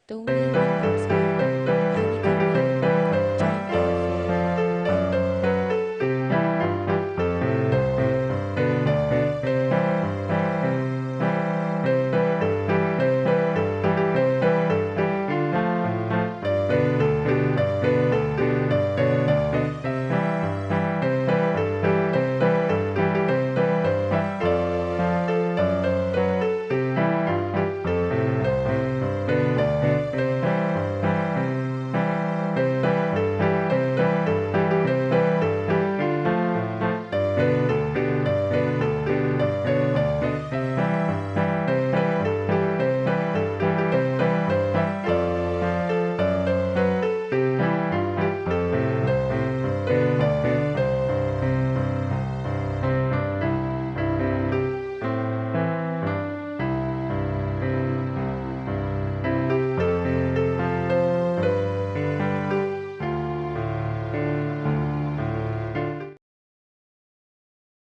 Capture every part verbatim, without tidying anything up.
Tony Mendoza, Annie Camille, John Alfred.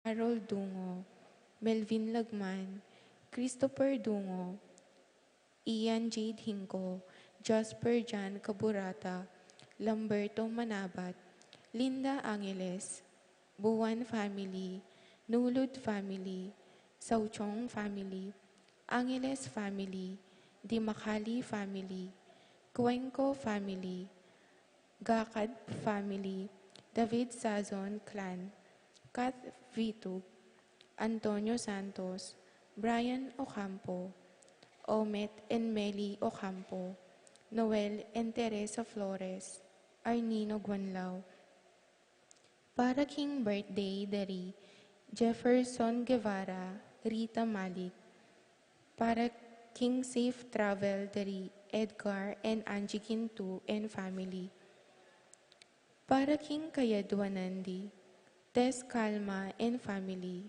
Harold Dungo, Melvin Lagman, Christopher Dungo, Ian Jade Hinco, Jasper John Caburata, Lamberto Manabat, Linda Angeles, Buan family, Nulud family, Sauchong family, Angeles family, Dimacali family, Cuenco family, Gacad family, David Sazon clan, Kath Vitug, Antonio Santos, Brian Ocampo, Omet and Meli Ocampo, Noel and Teresa Flores, Arnino Guanlao. Para king birthday dari Jefferson Guevara, Rita Malik. Para king safe travel dari Edgar and Angie Ginto and family. Para king kayadwanan di Tess Calma and family,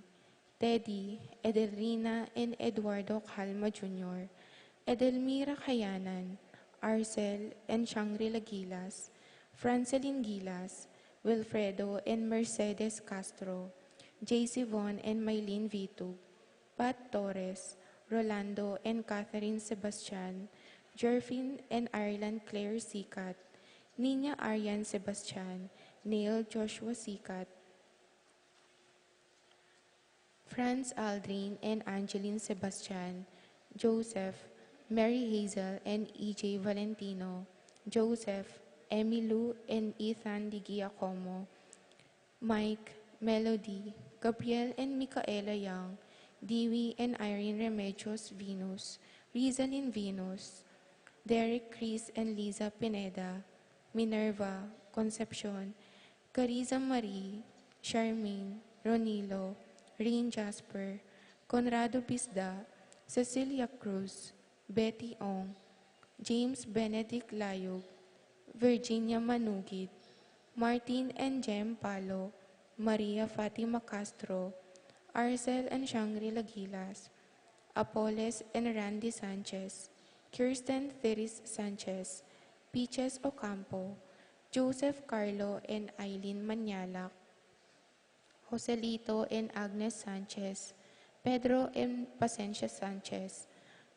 Teddy, Edelrina and Eduardo Calma Junior, Edelmira Kayanan, Arcel and Shangri-La Gilas, Francelin Gilas, Wilfredo and Mercedes Castro, J C Von and Mylene Vitug, Pat Torres, Rolando and Catherine Sebastian, Jerfin and Ireland Claire Sikat, Nina Arian Sebastian, Neil Joshua Sikat, Franz Aldrin and Angeline Sebastian, Joseph, Mary Hazel and E J Valentino, Joseph, Emmy Lou and Ethan Di Giacomo, Mike, Melody, Gabriel and Micaela Young, Dewey and Irene Remedios Venus, Rizalin Venus, Derek, Chris and Liza Pineda, Minerva, Concepcion, Cariza Marie, Charmaine, Ronilo, Rain Jasper, Conrado Bisda, Cecilia Cruz, Betty Ong, James Benedict Layug, Virginia Manugid, Martin and Jem Palo, Maria Fatima Castro, Arcel and Shangri-La Gilas, Apoles and Randy Sanchez, Kirsten Thiris Sanchez, Peaches Ocampo, Joseph Carlo and Eileen Manyalak, Joselito and Agnes Sanchez, Pedro and Pacencia Sanchez,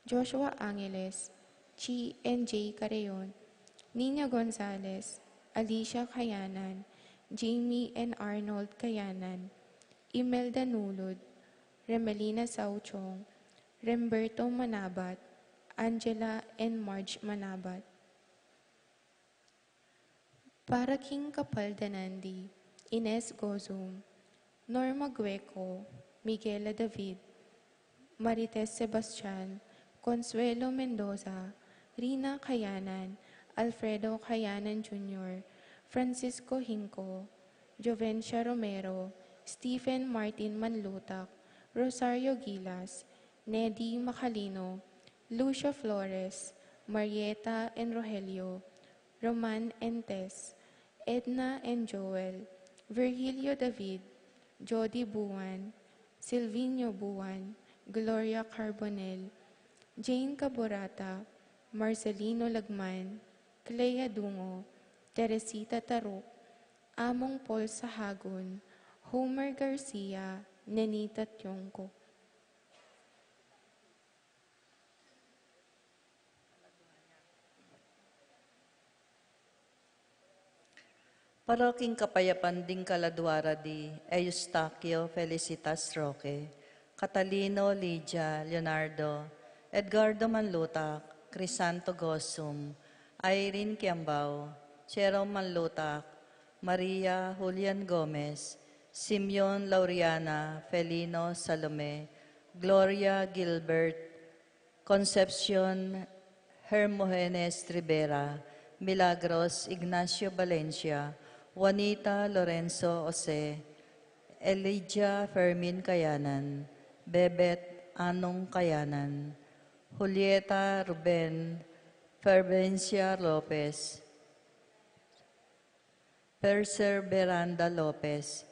Joshua Angeles, Chi and Jay Carreon, Nina Gonzalez, Alicia Kayanan, Jamie and Arnold Kayanan, Imelda Nulud, Remelina Sauchong, Remberto Manabat, Angela and Marge Manabat. Para king kapaldanan di Ines Gozum, Norma Gueco, Miguela David, Marites Sebastian, Consuelo Mendoza, Rina Kayanan, Alfredo Kayanan Junior, Francisco Hinco, Jovencia Romero, Stephen Martin Manlutak, Rosario Gilas, Nedi Macalino, Lucia Flores, Marieta and Rogelio, Roman and Tess, Edna and Joel, Virgilio David, Jody Buan, Silvino Buan, Gloria Carbonell, Jane Caburata, Marcelino Lagman, Clea Dungo, Teresita Taruk, Among Paul Sahagun, Homer Garcia, Nenita Tiongco. Para king kapayapan ding kaladua ra di Eustaquio Felicitas Roque, Catalino, Lydia, Leonardo, Edgardo Manlutak, Crisanto Gosum, Irene Kiambao, Jerome Manlutak, Maria Julian Gomez, Simeon Lauriana, Felino Salome, Gloria Gilbert, Concepcion Hermogenes Rivera, Milagros Ignacio Valencia, Juanita Lorenzo Jose, Elijah Fermin Kayanan, Bebet Anong Kayanan, Julieta Ruben, Fervencia Lopez, Perseveranda Lopez,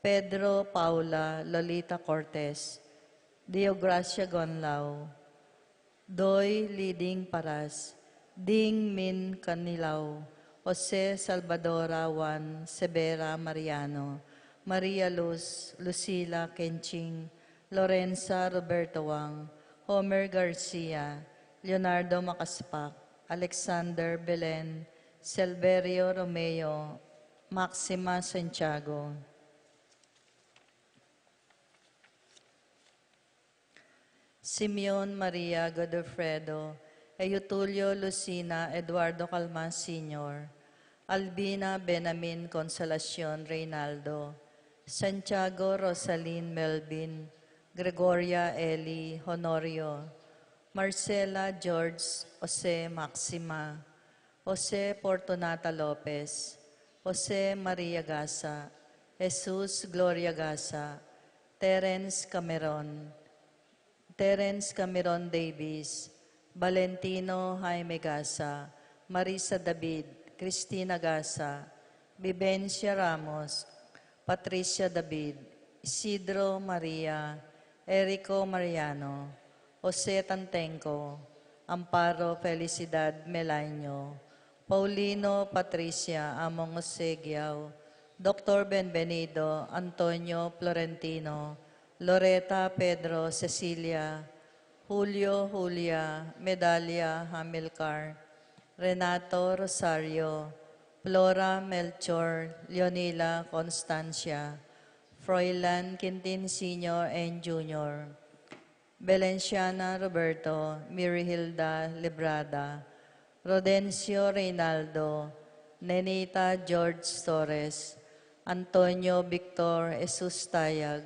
Pedro Paula Lolita Cortez, Deogracia Gonlao, Doy Liding Paras, Ding Min Canilao, Jose Salvadora Juan Severa Mariano, Maria Luz Lucila Kenching, Lorenza Roberto Wang, Homer Garcia, Leonardo Macaspac, Alexander Belen, Silverio Romeo, Maxima Santiago, Simeon Maria Godofredo, Eutulio Lucina Eduardo Calma Senior, Albina Benamin Consolacion Reynaldo, Santiago Rosalin Melvin, Gregoria Eli Honorio, Marcela George Jose Maxima, Jose Fortunata Lopez, Jose Maria Gasa, Jesus Gloria Gasa, Terence Cameron, Terence Cameron Davis, Valentino Jaime Gasa, Marisa David, Cristina Gasa, Vivencia Ramos, Patricia David, Isidro Maria, Erico Mariano, Jose Tantenco, Amparo Felicidad Melaño, Paulino Patricia Among Jose Giao, Doctor Benvenido Antonio Florentino, Loreta Pedro Cecilia, Julio Julia Medalia Hamilcar, Renato Rosario, Flora Melchor, Leonila Constancia, Froilan Quintin Senior and Junior, Belenciana Roberto, Mirihilda Librada, Rodencio Reynaldo, Nenita George Torres, Antonio Victor Jesus Tayag,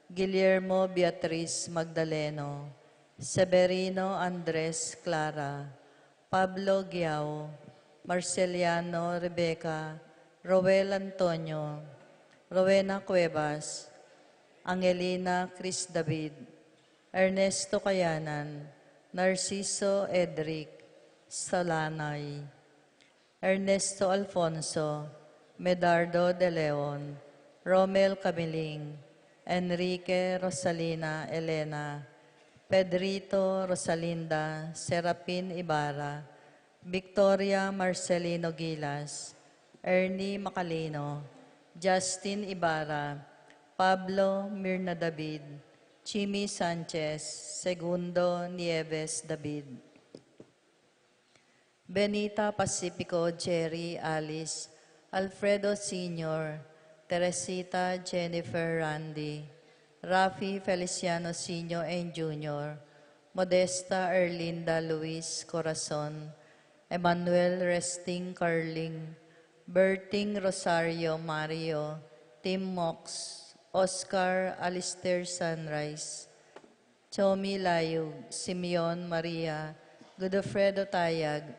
Guillermo Beatriz Magdaleno, Severino Andres Clara, Pablo Giao, Marceliano Rebecca, Roel Antonio, Rowena Cuevas, Angelina Chris David, Ernesto Kayanan, Narciso Edric Salanay, Ernesto Alfonso, Medardo de Leon, Romel Camiling, Enrique Rosalina Elena, Pedrito Rosalinda Serapin Ibarra, Victoria Marcelino Gilas, Ernie Macalino, Justin Ibarra, Pablo Mirna David, Jimmy Sanchez, Segundo Nieves David, Benita Pacifico, Jerry Alice, Alfredo Senior, Teresita Jennifer Randy, Rafi Feliciano Senior and Junior, Modesta Erlinda Luis Corazon, Emmanuel Resting Carling, Berting Rosario Mario, Tim Mox, Oscar Alistair Sunrise, Chomi Layug, Simeon Maria, Godofredo Tayag,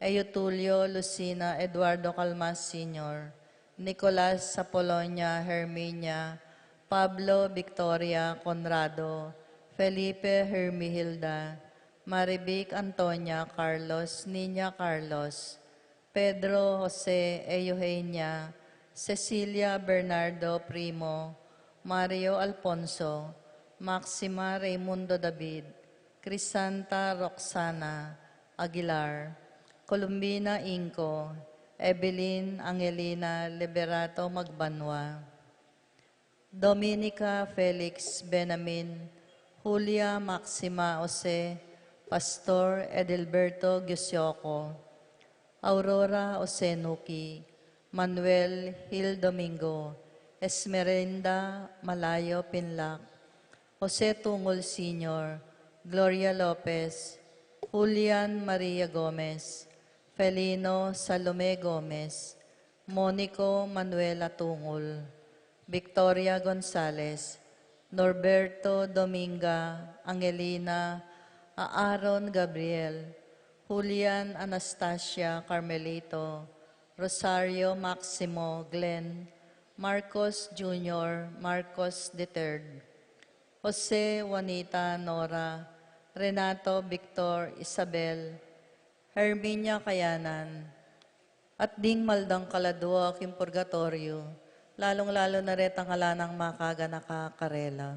Eutulio Lucina Eduardo Calmas Senior, Nicolas Apolonia Herminia, Pablo Victoria Conrado, Felipe Hermihilda, Marivic Antonia Carlos, Niña Carlos, Pedro Jose Eugenia, Cecilia Bernardo Primo, Mario Alfonso, Maxima Raimundo David, Crisanta Roxana Aguilar, Columbina Inco, Evelyn Angelina Liberato Magbanua, Dominica Felix Benamin, Julia Maxima Jose, Pastor Edilberto Giusioco, Aurora Jose Nuki, Manuel Gil Domingo, Esmeralda Malayo Pinlac, Jose Tungul Senior, Gloria Lopez, Julian Maria Gomez, Felino Salome Gomez, Monico Manuela Tungul, Victoria Gonzalez, Norberto Dominga, Angelina, Aaron Gabriel, Julian Anastasia Carmelito, Rosario Maximo Glenn, Marcos Junior, Marcos the third, Jose Juanita Nora, Renato Victor Isabel, Herminia Kayanan, at ding maldang kaladua king purgatoryo, lalung-lalu na retang ala nang makaganaka karela.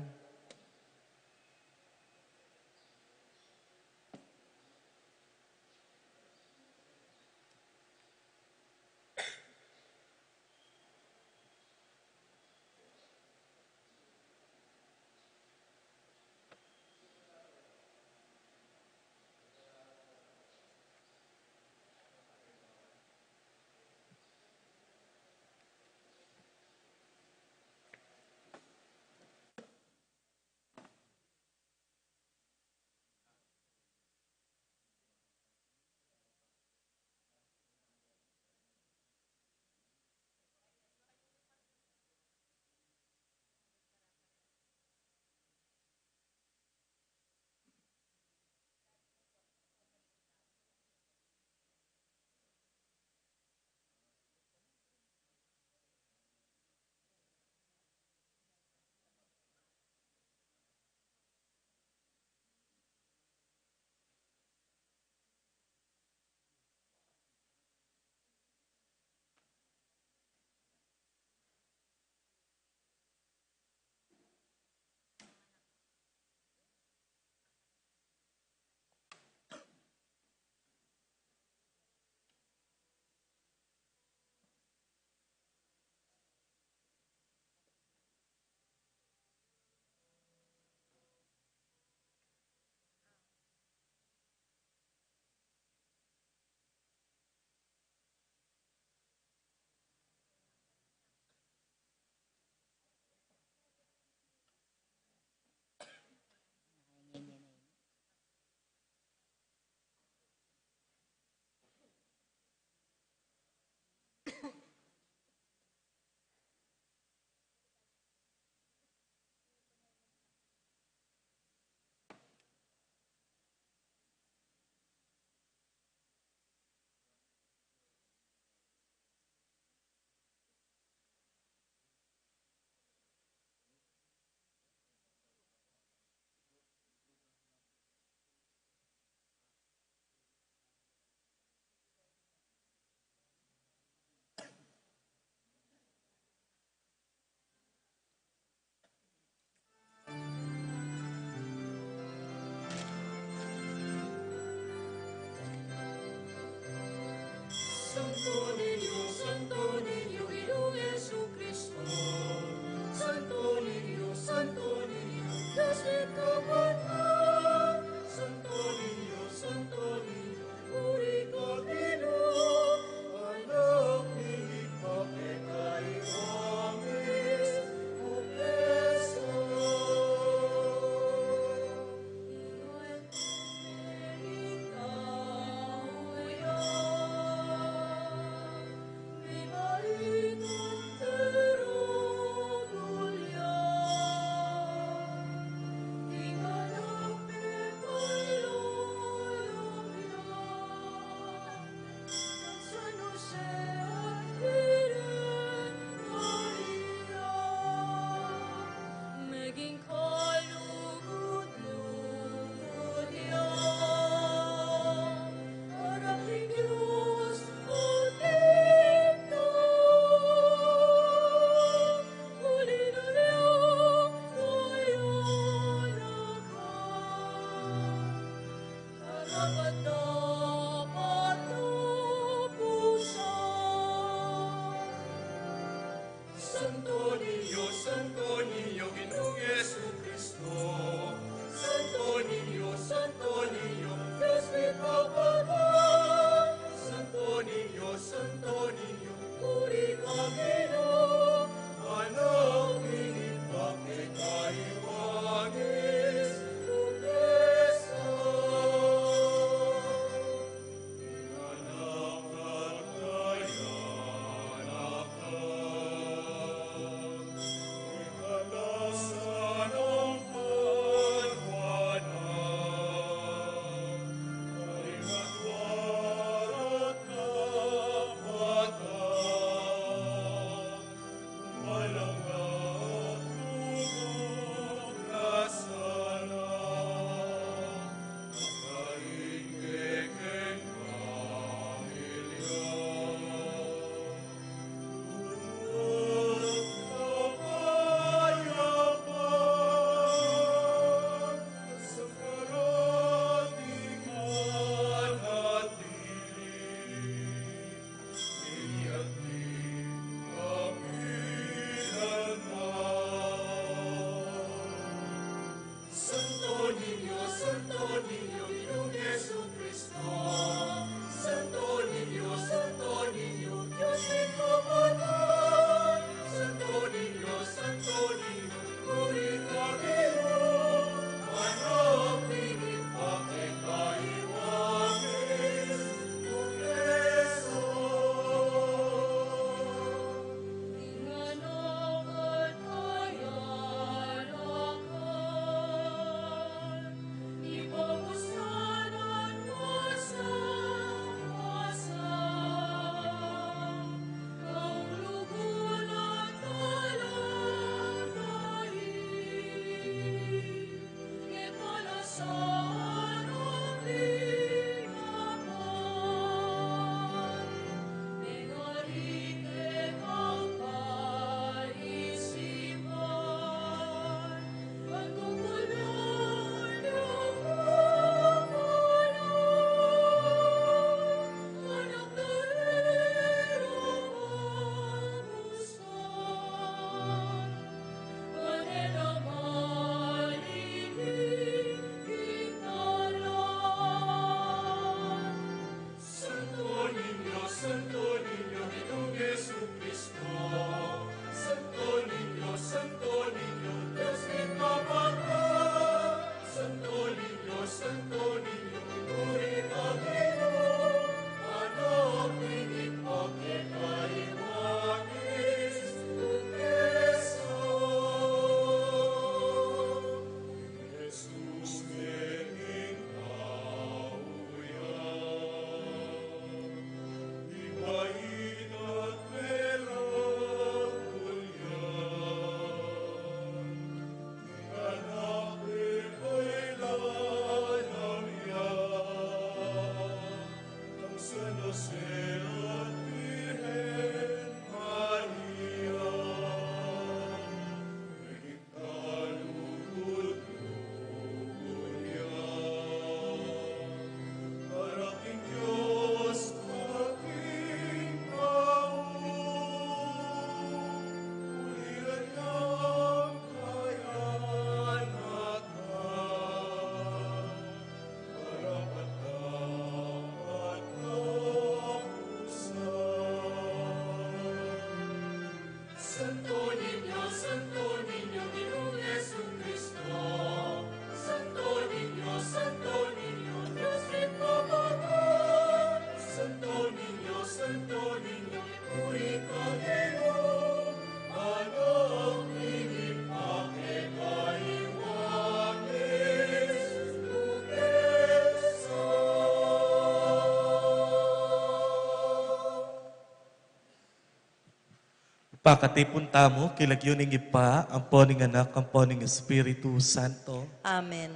Pakatipun tamu king lagyu ning Ibpa, ampo ning Anak, ampo ning Espiritu Santo. Amen.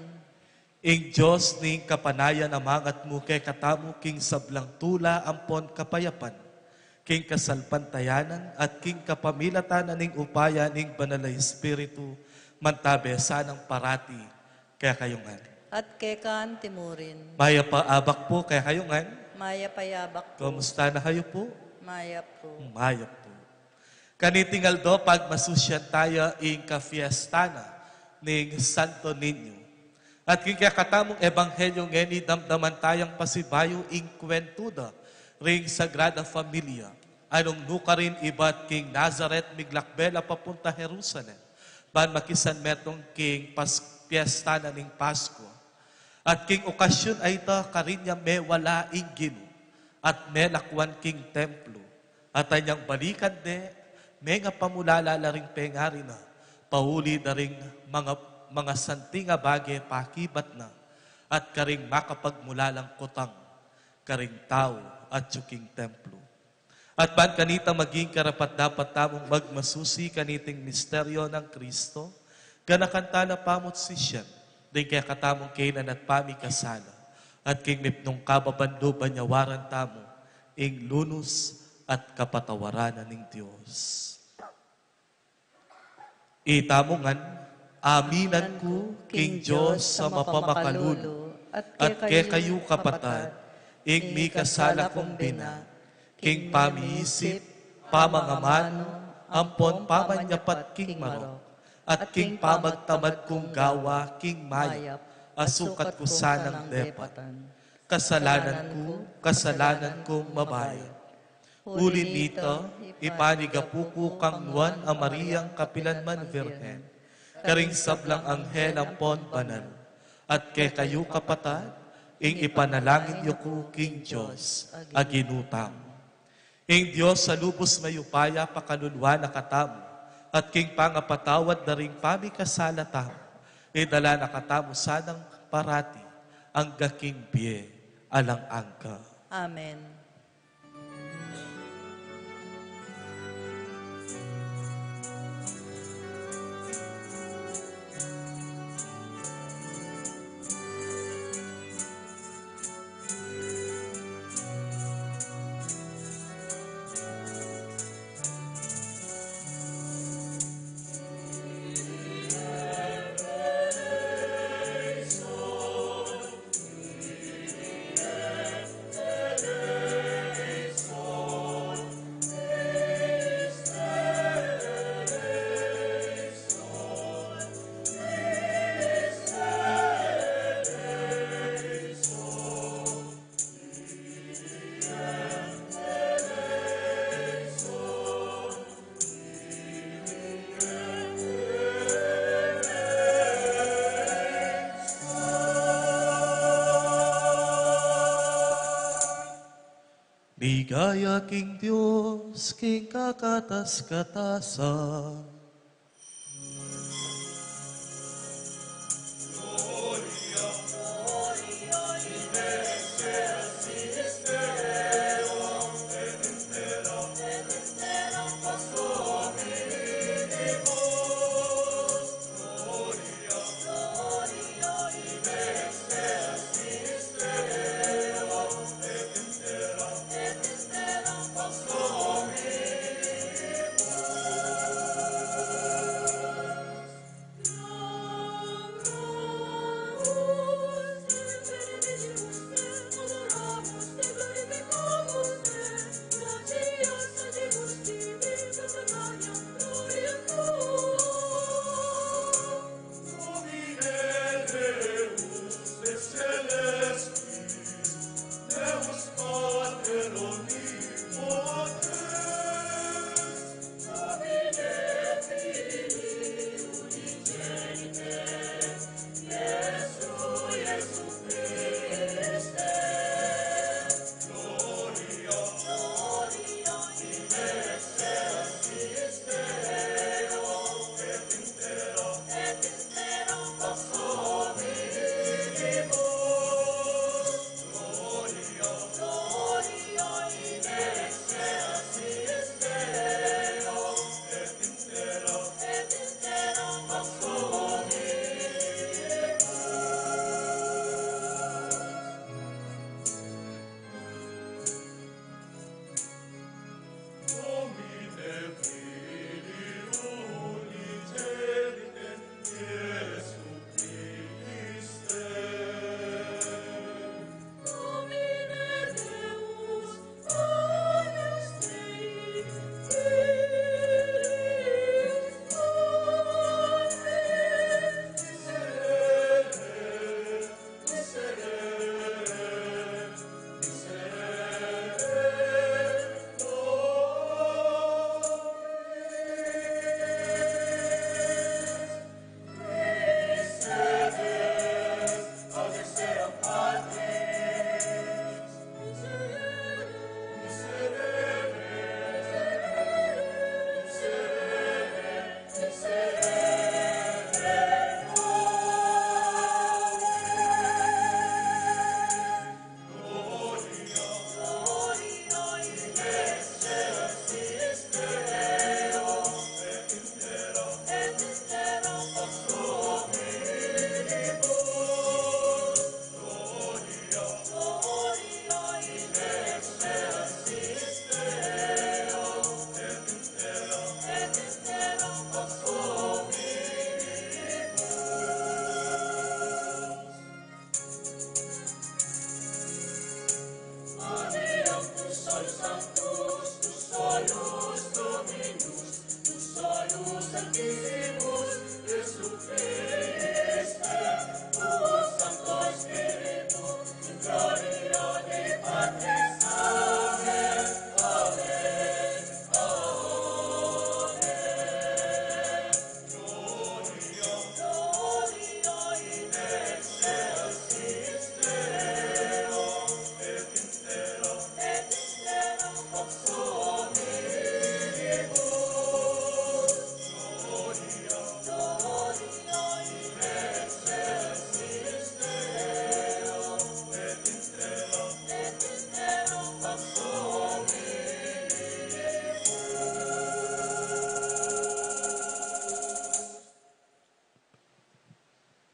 Ing Dios ning kapanayan a mangatmu kekatamu king sablang tula ampon kapayapan, king kasalpantayanan at king kapamilatan na ning upaya ning Banal a Espiritu, mantabe sanang parati kekayu ngan. At keka antimurin. Mayap a abak pu kekayu ngan. Mayap a abak pu. Kumusta na kayu pu? Mayap pu. Mayap pu. Kaniting aldo pagmasusyan taya ing kafiesta na ning Santo Niño. At king kekatamung ebanghelyo ngeni damdaman tayang pasibayu ing kwentu da ring Sagrada Familia, a nung nukarin ibat king Nazaret miglakbe la papunta Jerusalem, ban makisanmetung king pas-, piesta na ning Paskua. At king okasyun a ita karin ya mewala ing Ginu, at melakwan king templo, at anyang balikan de, mengapamulala la ring pengari na, pauli da ring manga, manga santing a bage pakibat na, at karing makapagmulalang kutang karing tau atyu king templo. At ban kanita maging karapat-dapat tamung magmasusi kaniting misteryo nang Kristo, ganakan tala pamu't sisian ding kekatamung kainan at pamikasala, at king mipnung kababan lub banyawaran tamu ing lunus at kapatawaran na ning Dios. Itamu ngan, aminan ku king Dios a mapamakalulu, at kekayu kapatad, ing mikasala kung binat, king pamiisip, pamangamanu, ampon pamanyapat king marok, at king pamagtamad kung gawa king mayap, a sukat ku sanang depat. Kasalanan ku, kasalanan kung mabayat. Uli nita, ipanigapu ku kang Nuan a Mariang kapilan man Virgen, karing sablang anghel ampon banal, at kekayu kapatad, ing ipanalangin yu ku king Dios a Ginu tamu. Ing Dios a lubus mayupaya pakaluluan na katamu, at king pangapatawad da ring pamikasala tamu, idala na katamu sanang parati angga king bie alang angga. Amen. Ligaya king Dios, king kakatas-katasan.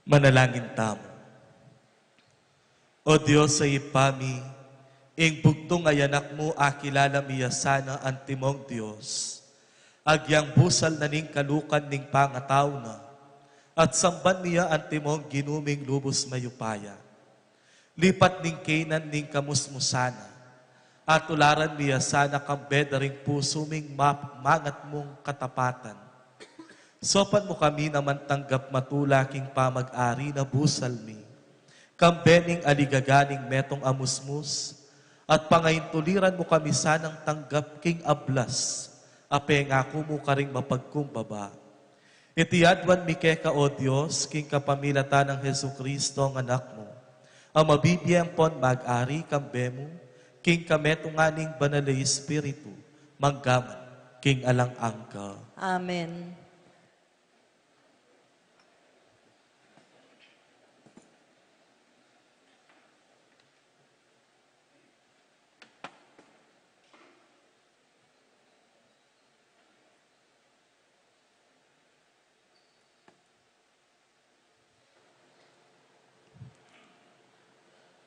Manalangin tamu. O Dios a Ibpa mi, ing bugtung a Anak mu, akilala mi ya sana antimong Dios. Agyang busal na ning kalukan ning pangatau na, at samban mi ya antimong Ginu ming lubus mayupaya. Lipat ning keynan ning kamusmusan na, at tularan mi ya sana kambe da ring pusu ming map-, mangat mung katapatan. Saupan mu kami naman tanggap matula king pamag-ari na busal mi, kambe ning aligaga ning metung a musmus, at pangaintuliran mu kami sanang tanggap king ablas a pengaku mu karing mapagkumbaba. Iti aduan mi keka, O Dios, king kapamilatan nang Jesucristo a Anak mu, a mabibie ampon mag-ari kambe mu, king kametungan ning Banal a Espiritu, mangga man king alang angga. Amen.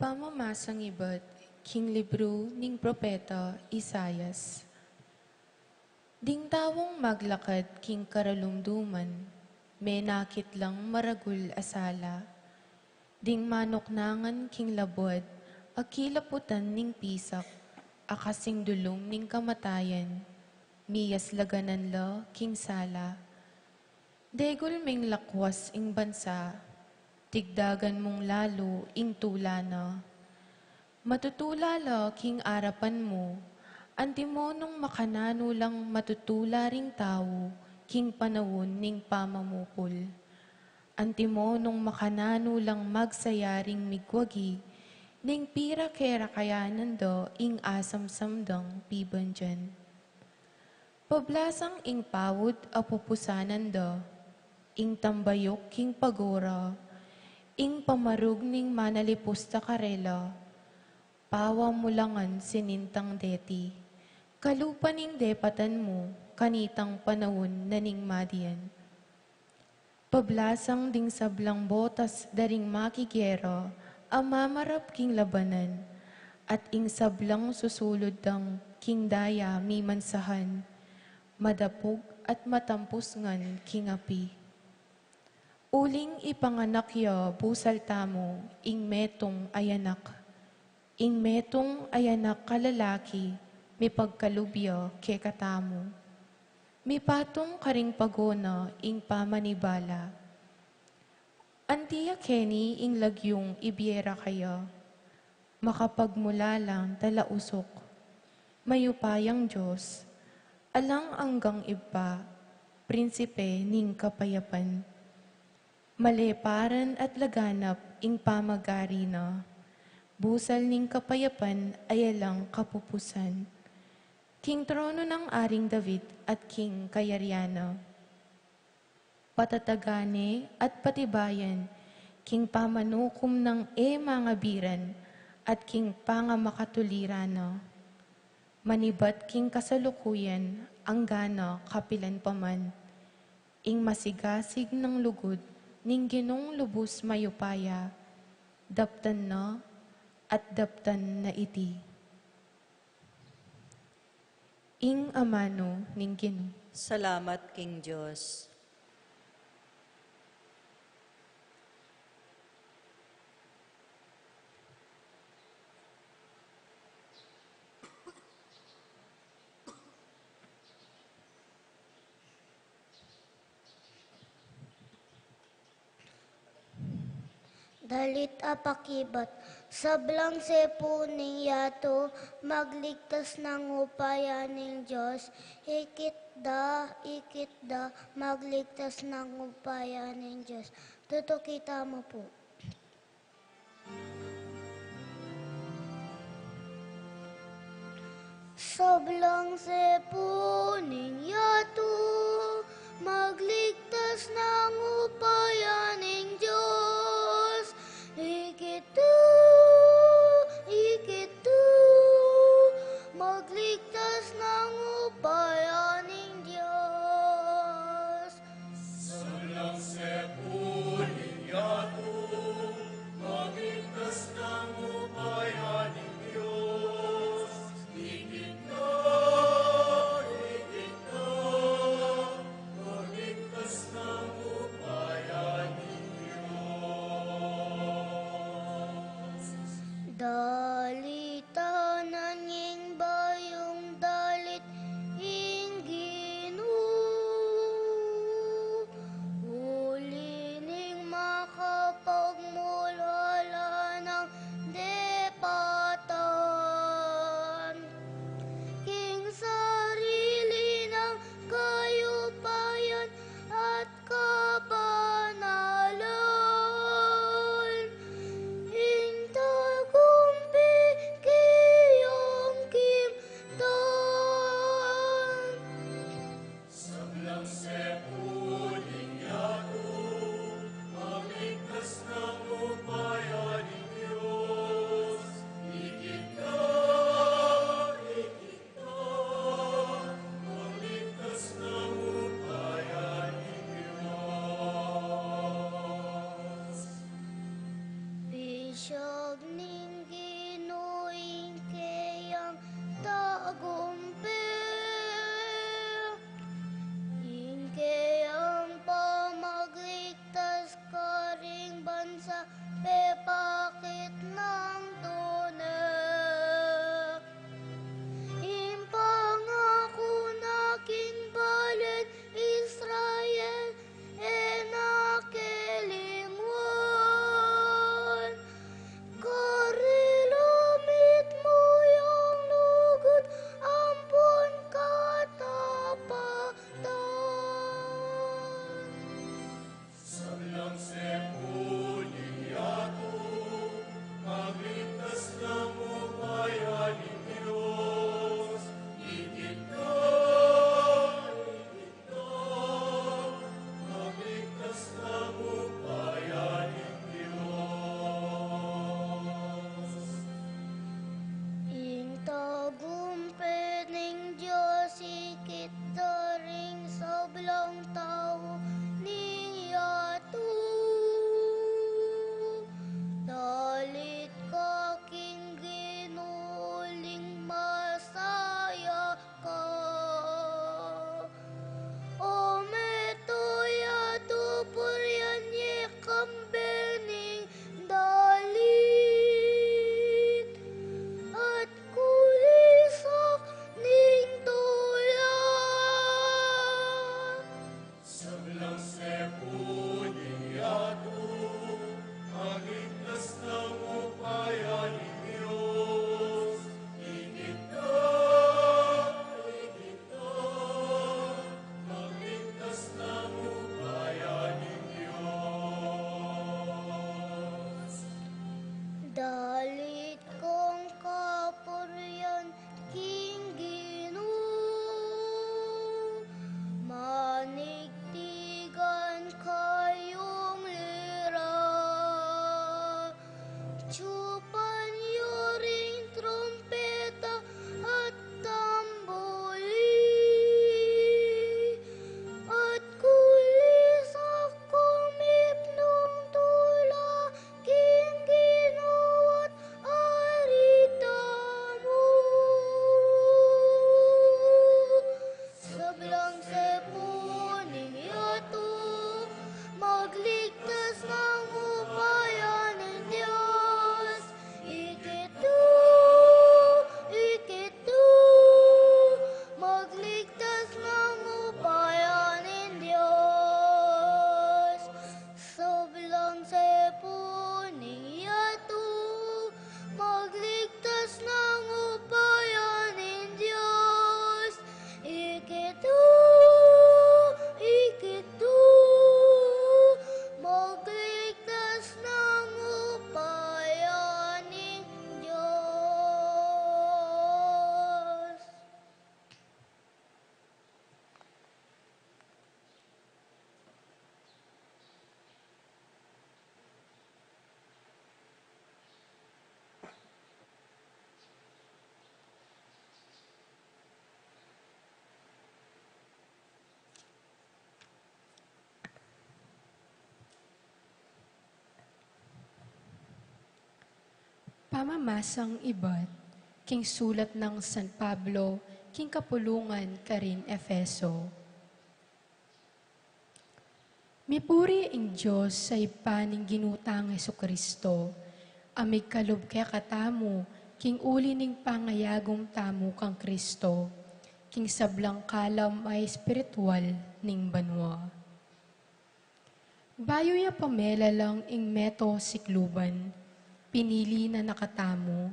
Pamamasang ibat king libru ning propeta Isaias. Ding taung maglakad king karalumduman, menakit lang maragul a sala. Ding manuknangan king labuad, a kilaputan ning pisak, a kasing dulung ning kamatayan, miyaslaganan la king sala. Degul ming lakwas ing bansa, tigdagan mung lalu ing tula na. Matutula la king arapan mu, antimo nung makananu lang matutula ring tau king panaun ning pamamupul. Antimo nung makananu lang magsaya ring migwagi, ning pira kera kayanan da ing asamsam dang pibandian. Pablasang ing paud a pupusanan da, ing tambayuk king pagura, ing pamarug ning manalipusta karela, pawa mu la ngan sinintang deti, kalupa ning depatan mu, kanitang panaun na ning madian. Pablasang ding sablang botas da ring makigera a mamarap king labanan, at ing sablang susulud dang king daya mimansahan, madapug at matampus ngan king api. Uling ipanganak ya busal tamu ing metung a anak. Ing metung a anak a lalaki, mipagkalub ya kekatamu. Mipatung karing pago na ing pamanibala. Anti ya keni ing lagyung ibie ra kaya, makapagmulalang talausuk, mayupayang Dios, alang anggang Ibpa, Prinsipe ning kapayapan. Maleparan at laganap ing pamag-ari na. Busal ning kapayapan a alang kapupusan. King trono nang Aring David at king kayarian na. Patatagan ne at patibayan king pamanukum nang e mangabiran at king pangamakatuliran na. Manibat king kasalukuyan anggana kapilan pa man. Ing masigasig nang lugud ning Ginung lubus mayupaya, daptan na at daptan na iti. Ing amanu ning Ginu. Salamat king Dios. Dalit a pakibat. Sablang sepu ning yatu, magligtas nang upaya ning Dios. Ikit da, ikit da, magligtas nang upaya ning Dios. Tutuki tamu pu. Sablang sepu ning yatu, magligtas nang upaya ning Dios. Ikit da, ikit da, magligtas nang upaya ning Dios. Sablang sepu ning yatu, Pamamasang ibat king sulat nang San Pablo king kapulungan karing Efeso. Mipuri ing Dios a Ibpa ning Ginu tang Jesucristo, a migkalub kekatamu king uli ning pangayagum tamu kang Cristo, king sablang kalam a espiritual ning banua. Bayu ya pa melalang ing meto sikluban, pinili na na katamu,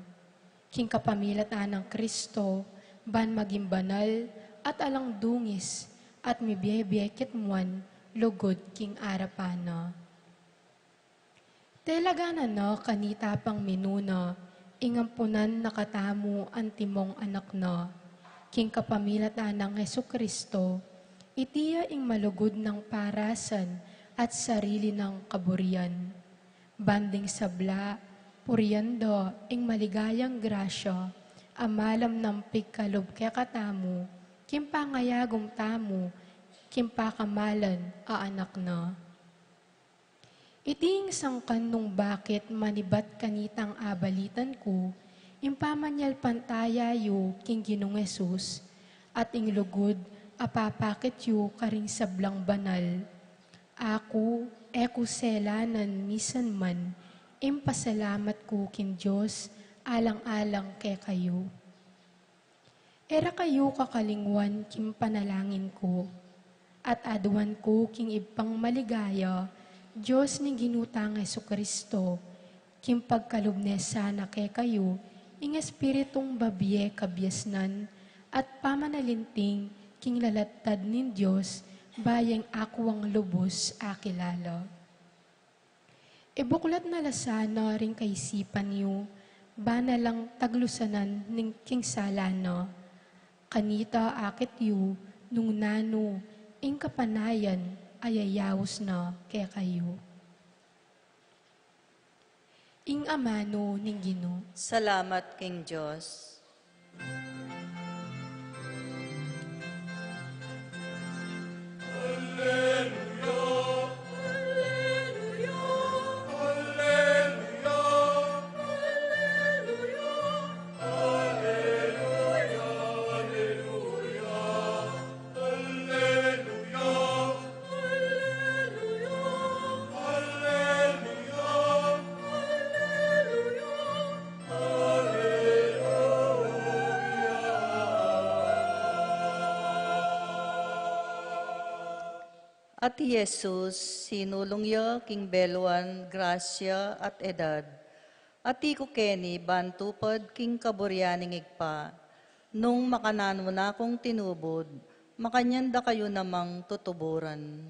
king kapamilatan nang Cristo, ban maging banal at alang dungis at mibie-bie kitmuan lugud king arapan na. Talaga na na kanita pang minuna, ing ampunan na katamu antimong anak na, king kapamilatan nang Jesucristo, iti ya ing malugud nang parasan at sarili nang kaburian. Ban ding sabla, purian da ing maligayang grasya, a malam nang pigkalub kekatamu, king pangayagum tamu, king pakamalan a anak na. Iti ing sangkan nung bakit manibat kanitang abalitan ku, ing pamanyalpantaya yu king Ginung Jesus, at ing lugud a papakit yu karing sablang banal. Aku, e ku selanan misan man, ing pasalamat ku king Dios, alang-alang kekayu. E ra kayu kakalingwan king panalangin ku, at aduan ku king Ibpang maligaya, Dios ning Ginu tang Jesucristo, king pagkalub ne sana kekayu, ing Espiritung babie kabiasnan at pamanalinting king lalatad ning Dios, bayeng aku ang lubus akilala. Ibuklat na la sana ring kaisipan yu, bana lang taglusanan ning king sala na. Kanita akit yu nung nanu ing kapanayan a yayaus na kekayu. Ing amanu ning Ginu. Salamat king Dios. At i Jesus, sinulung ya king beluan, grasya at edad. Ati ku keni ban tupad king kaburian ning Ibpa, nung makananu na kung tinubud, makanyan da kayu namang tutuburan.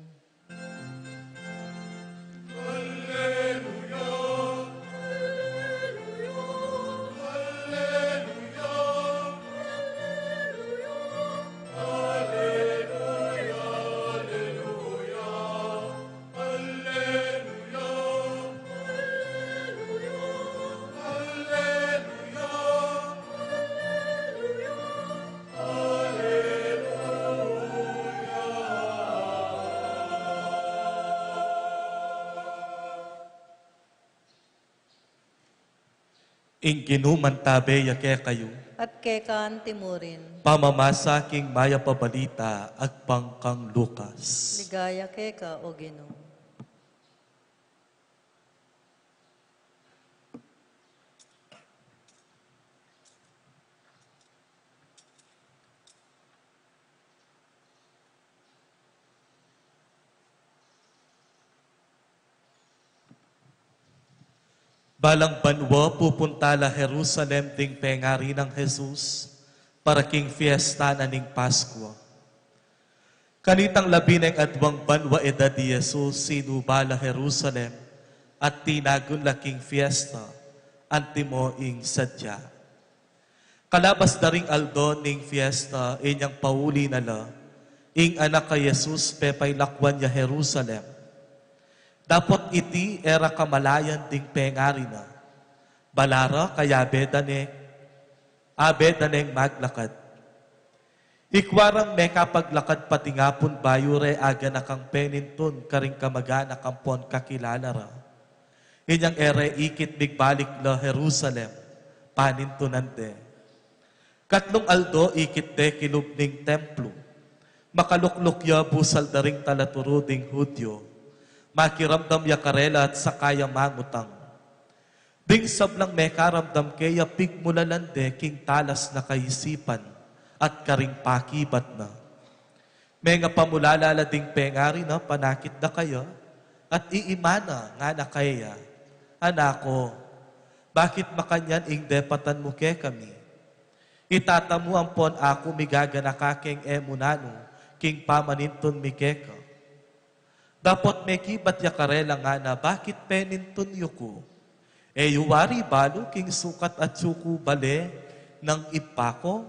Ing Ginu mantabe ya kekayu. At keka antimurin. Pamamasa king Mayap a Balita agpang kang Lucas. Ligaya keka, O Ginu. Balang banua pupunta la Jerusalem ding pengari nang Jesus para king fiesta na ning Paskua. Kanitang labineng aduang banua edad i Jesus, sinuba la Jerusalem at tinagun la king fiesta, antimo ing sadya. Kalabas da ring aldo ning fiesta, inyang pauli na la, ing anak a Jesus pepailakwan ya Jerusalem. Dapot iti e ra kamalayan ding pengari na. Bala ra kaya abe da ne, abe da neng maglakad. Ikua rang mekapaglakad pa ding apun bayu re aganakang penintun karing kamag-anak ampon kakilala ra. Inyang e re ikit migbalik la Jerusalem. panintunan de. Katlung aldo ikit de kilub ning templo. Makalukluk ya busal da ring talaturu ding Judio. Makiramdam ya karela at saka ya mangutang. Ding sablang mekaramdam keya pigmulalan de king talas na kaisipan at karing pakibat na. Mengapamulala la ding pengari na panakit da kaya, at iimana ngana keya, "Anak ku, bakit makanyan ing depatan mu kekami? I tata mu ampon aku migaganaka keng e mu nanu king pamanintun mi keka." Dapot mekibat ya karela ngana, "Bakit penintun yu ku? E yu wari balu king sukat atyu ku bale nang ibpa ku?"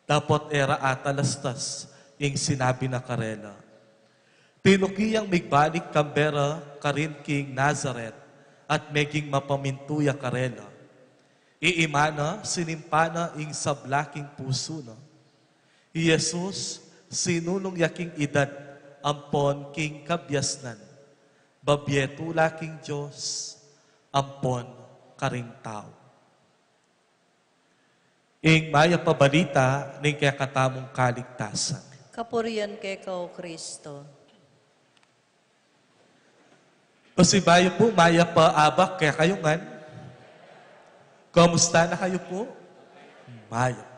Dapot e ra atalastas ing sinabi na karela. Tinuki yang migbalik kambe ra karin king Nazaret at meging mapamintu ya karela. Iimana, sinimpa na ing sabla king pusu na. I Jesus, sinulung ya king idad ampon king kabiasnan, babie tula king Dios ampon karing tau. Ing mayap a balita ning kekatamung kaligtasan. Kapurian keka, O Kristo. Pasibayu pu, mayap a abak kekayu ngan. Kumusta na kayu pu? Mayap.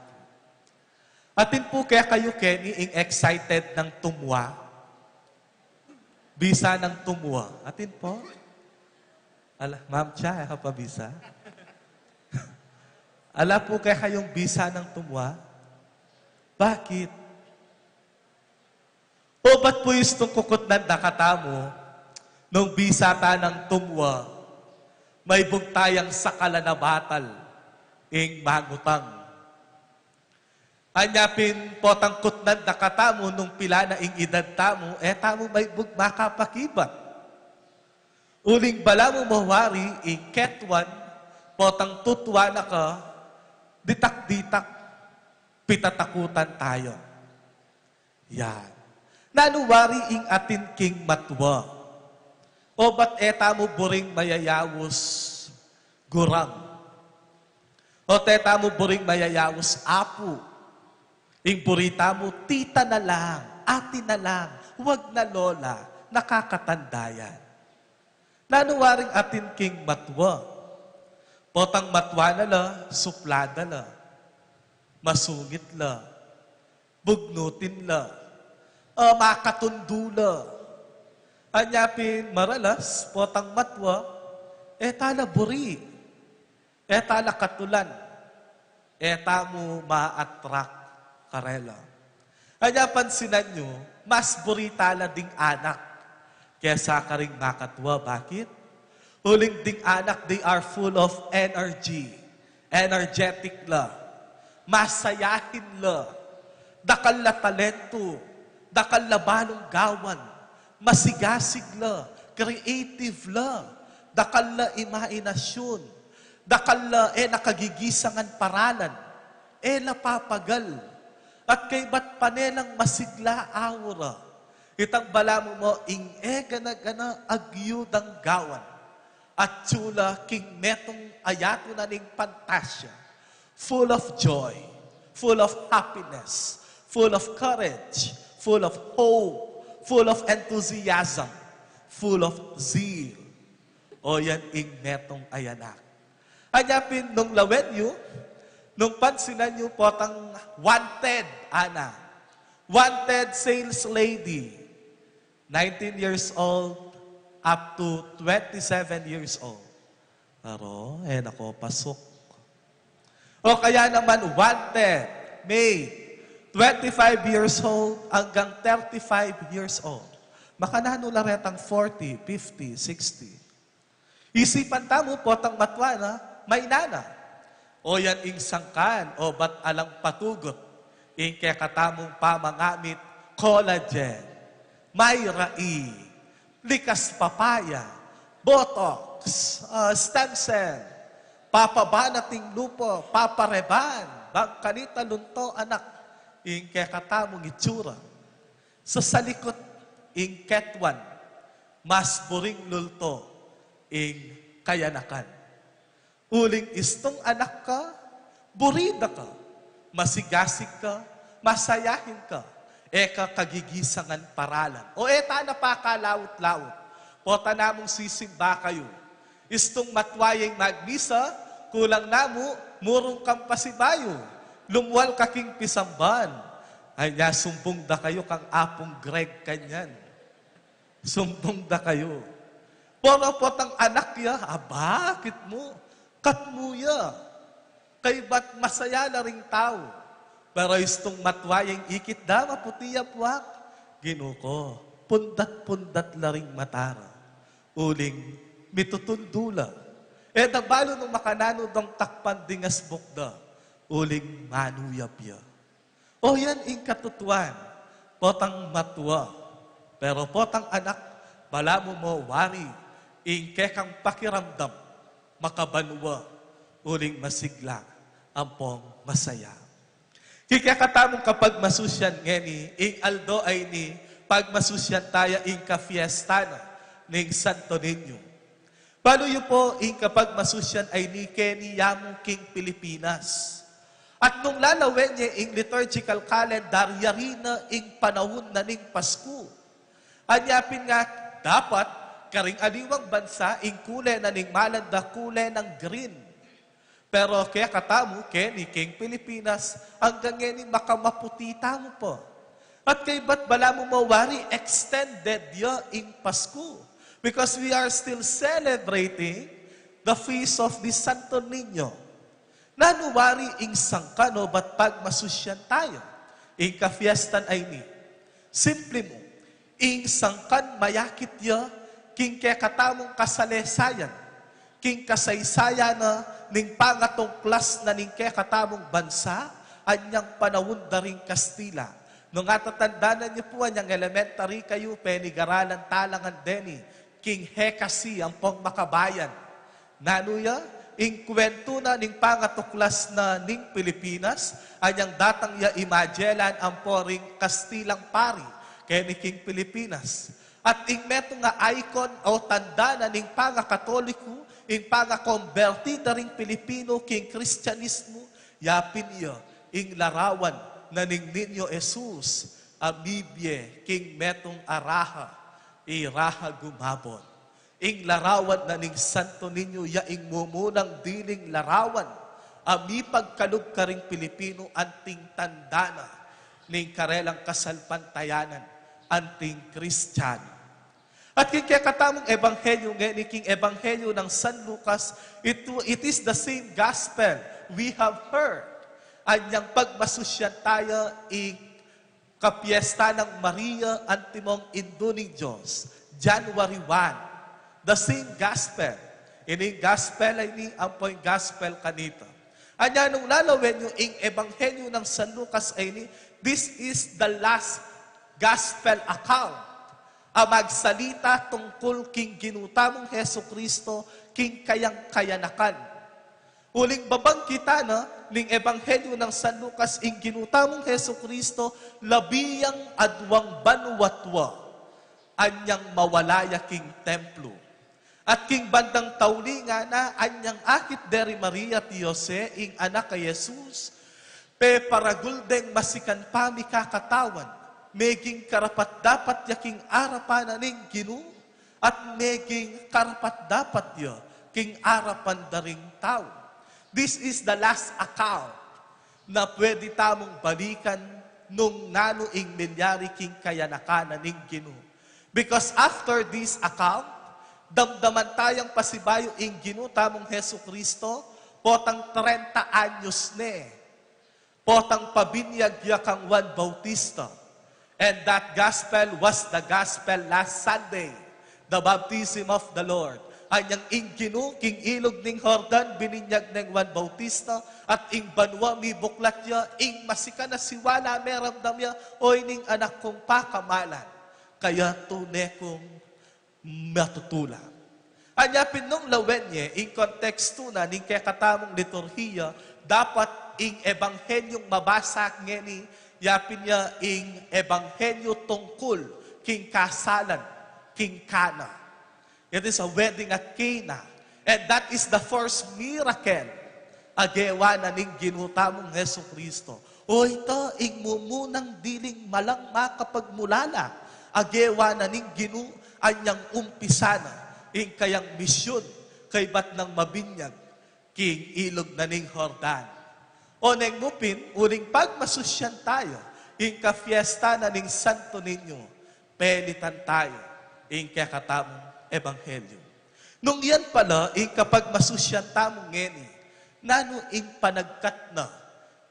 Atin pu kekayu keni ing excited nang tumua? Bisa nang tumua. Atin pu? Ala, Ma'am Cha, e ka pa bisa? Ala pu kekayung bisa nang tumua? Bakit? Obat pu istung kukutnan da katamu, nung bisa ta nang tumua, maibug tayang sakalan a batal ing mangutang. Anya pin potang kutnan da katamu nung pila na ing idad tamu, e tamu maibug makapakibat. Uling balamu mawari ing ketuan, potang tutua na ka, ditak-ditak, pitatakutan taya. Yan. Nanu wari ing atin king matua? Obat e tamu buring mayayaus gurang? Obat e tamu buring mayayaus apu? Ing buri tamu, tita na lang, ati na lang, wag na lola, nakakatanda yan. Nanu waring atin king matua? Potang matua na la, suplada la, masungit la, bugnutin la, a, makatundu la. Anya pin maralas, potang matua, e ta la buri, e ta la katulan, e tamu ma-attract karela. Anya pansinan yu, mas buri ta la ding anak kesa karing makatua. Bakit? Uling ding anak, they are full of energy. Energetic la. Masayahin la. Dakal la talentu. Dakal la balung gawan. Masigasig la. Creative la. Dakal la imahinasyon. Dakal la e na kagigisangan paralan. E la papagal. At kaybat pa ne lang masigla aura. Itang balamu mo ing e gana-gana agyudang gawan. Atyu la king metung a yatu na ning pantasya, full of joy, full of happiness, full of courage, full of hope, full of enthusiasm, full of zeal. O yan ing metung a anak. Anya pin nung lawen yu, nung pansinan yu potang wanted, ana. Wanted sales lady, nineteen years old up to twenty-seven years old. Aro, e na ko pasuk. O kaya naman wanted maid, twenty-five years old hanggang thirty-five years old. Makananu la retang forty, fifty, sixty? Isipan tamu, potang matua na, maina na. O yan ing sangkan, obat alang patugut ing kekatamung pamangamit, collagen, Myra E, likas papaya, botox, ah, stem cell, papaba na ing lupa, papareban, bang kanita lunto anak ing kekatamung itsura. Sasalikut ing ketuan, mas buring lulto ing kayanakan. Uling istung anak ka, buri da ka, masigasig ka, masayahin ka, e ka kagigisangan paralan. O e ta na pakalaut-laut. Pota namung sisimba kayu. Istung matua ya ing magmisa, kulang na mu, murung kang pasibayu. Lumwal ka king pisamban. Ay, nya sumbung da kayu kang Apung Greg kanyan. Sumbung da kayu. Pero potang anak ya, aba, kit mu, kat mu ya. Kaybat masaya la ring tau. Pero istung matua ya ing ikit da, maputi ya buak. Ginu ku, pundat-pundat la ring mata ra. Uling mitutundu la. E da balu nung makananu dang takpan ding asbuk da. Uling manuyap ya. O yan ing katutuan, potang matua, pero potang anak, balamu mo wari, ing kekang pakiramdam, makabanua, uling masigla, ampong masaya. King kekatamung kapagmasusyan ngeni, ing aldo a ini, pagmasusyan taya ing kafiesta na ning Santo Niño. Balu yu po ing kapagmasusyan a ini keni yamu king Pilipinas. At nung lalawen ye ing liturgical calendar, yari na ing panahun na ning Pasku. Anya pin nga dapat, karing aliwang bansa, ing kule na ning malan da kule nang green. Pero kekatamu, keni king Pilipinas, anggang ngeni makamaputi tamu pa. At kaybat balamu mo wari extended ya ing Pasku. Because we are still celebrating the feast of the Santo Niño. Nanu wari ing sangkan o bat pagmasusyan taya ing kafiestan a ini? Simple mu, ing sangkan mayakit ya king kekatamung kasalesayan, king kasaysayan na ning pangatuklas na ning kekatamung bansa, anyang panaun da ring Kastila. Nung atatandanan yu pu, anyang elementary kayu, penigaralan tala ngan deni, king Hekasi ampong Makabayan. Nanu ya? Ing kuwentu na ning pangatuklas na ning Pilipinas, anyang datang ya i Magellan ampo ring Kastilang pari keni king Pilipinas. At ing metung a icon o tanda na ning pangakatoliku, ing pangakomberti da ring Pilipinu king Kristianismu, yapin ya ing larawan na ning Niño Jesus a mibie king metung a raha, i Raha Gumabon. Ing larawan na ning Santo Niño ya ing mumunang diling larawan a mipagkalub karing Pilipinu anting tanda na ning karelang kasalpantayanan anting Kristiyanu. At king kekatamung ebanghelyu ngeni, king ebanghelyu nang San Lucas, it, it is the same gospel we have heard. Anyang pagmasusyan taya ing kapiesta nang Maria, antimong Indu ning Dios, January one. The same gospel. Ining gospel a ini ampo ing gospel kanita. Anya nung lalawen yu ing ebanghelyu nang San Lucas a ini, this is the last gospel account a magsalita tungkul king Ginu tamung Jesucristo, king kayang kayanakan. Uling babanggitan na ning ebanghelyu nang San Lucas ing Ginu tamung Jesucristo, labi yang aduang banua tua, anyang mawala ya king templu. At king bandang tauli ngana, anyang akit de ri Maria at i Jose ing anak a Jesus, peparagul deng masikan pamikakatawan, meging karapat-dapat ya king arapan na ning Ginu, at meging karapat-dapat ya king arapan da ring tau. This is the last account na pwede tamung balikan nung nanu ing milyari king kayanakan na ning Ginu. Because after this account, damdaman tayang pasibayu ing Ginu tamung Jesucristo, potang trenta anyos ne. Potang pabinyag ya kang Juan Bautista. And that gospel was the gospel last Sunday, the baptism of the Lord. Anyang ing Ginu king ilug ning Jordan, bininyag neng Juan Bautista, at ing banua mibuklat ya, ing masikan a siwala meramdam ya, o ining anak kung pakamalan, kaya tune kung matutula. Anya pin nung lawen ye ing kontekstu na ning kekatamung liturhiya, dapat ing ebanghelyung mabasa ngeni, yapin ya ing ebanghelyu tungkul king kasalan king Cana. It is a wedding at Cana. And that is the first miracle a gewa na ning Ginu tamung Jesucristo. O ita ing mumunang diling malang makapagmulala a gewa na ning Ginu anyang umpisa na ing kayang misyun kaybat nang mabinyag king ilug na ning Jordan. O neng mu pin, uling pagmasusyan tayu ing kapiesta na ning Santo Niño, pelitan tayu ing kekatamung ebanghelyu. Nung yan pala ing kapagmasusyan tamu ngeni, nanu ing panagkat na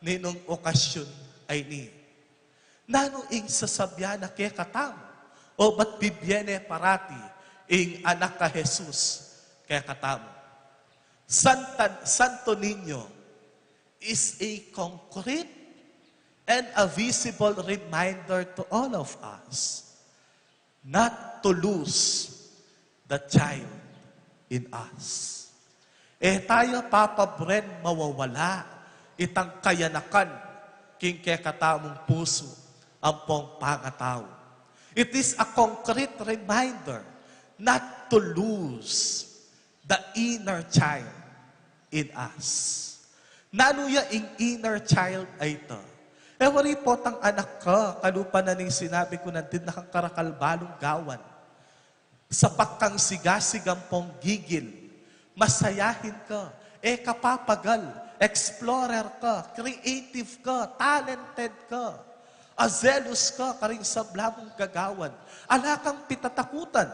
ninung okasyun a ini? Nanu ing sasabyan na kekatamu? O bat bibie ne parati ing anak a Jesus kekatamu? Santan, Santo Niño is a concrete and a visible reminder to all of us not to lose the child in us. E tayu, Papa Bren, mawawala itang kayanakan king kekatamung pusu ampong pangatau. It is a concrete reminder not to lose the inner child in us. Nanu ya ing inner child a ita? E wari potang anak ka, kalupa na ning sinabi ku nandin na kang karakal balung gawan. Sapak kang sigasig ampong gigil, masayahin ka, e ka papagal, explorer ka, creative ka, talented ka, a zealous ka karing sabla mung gagawan, ala kang pitatakutan,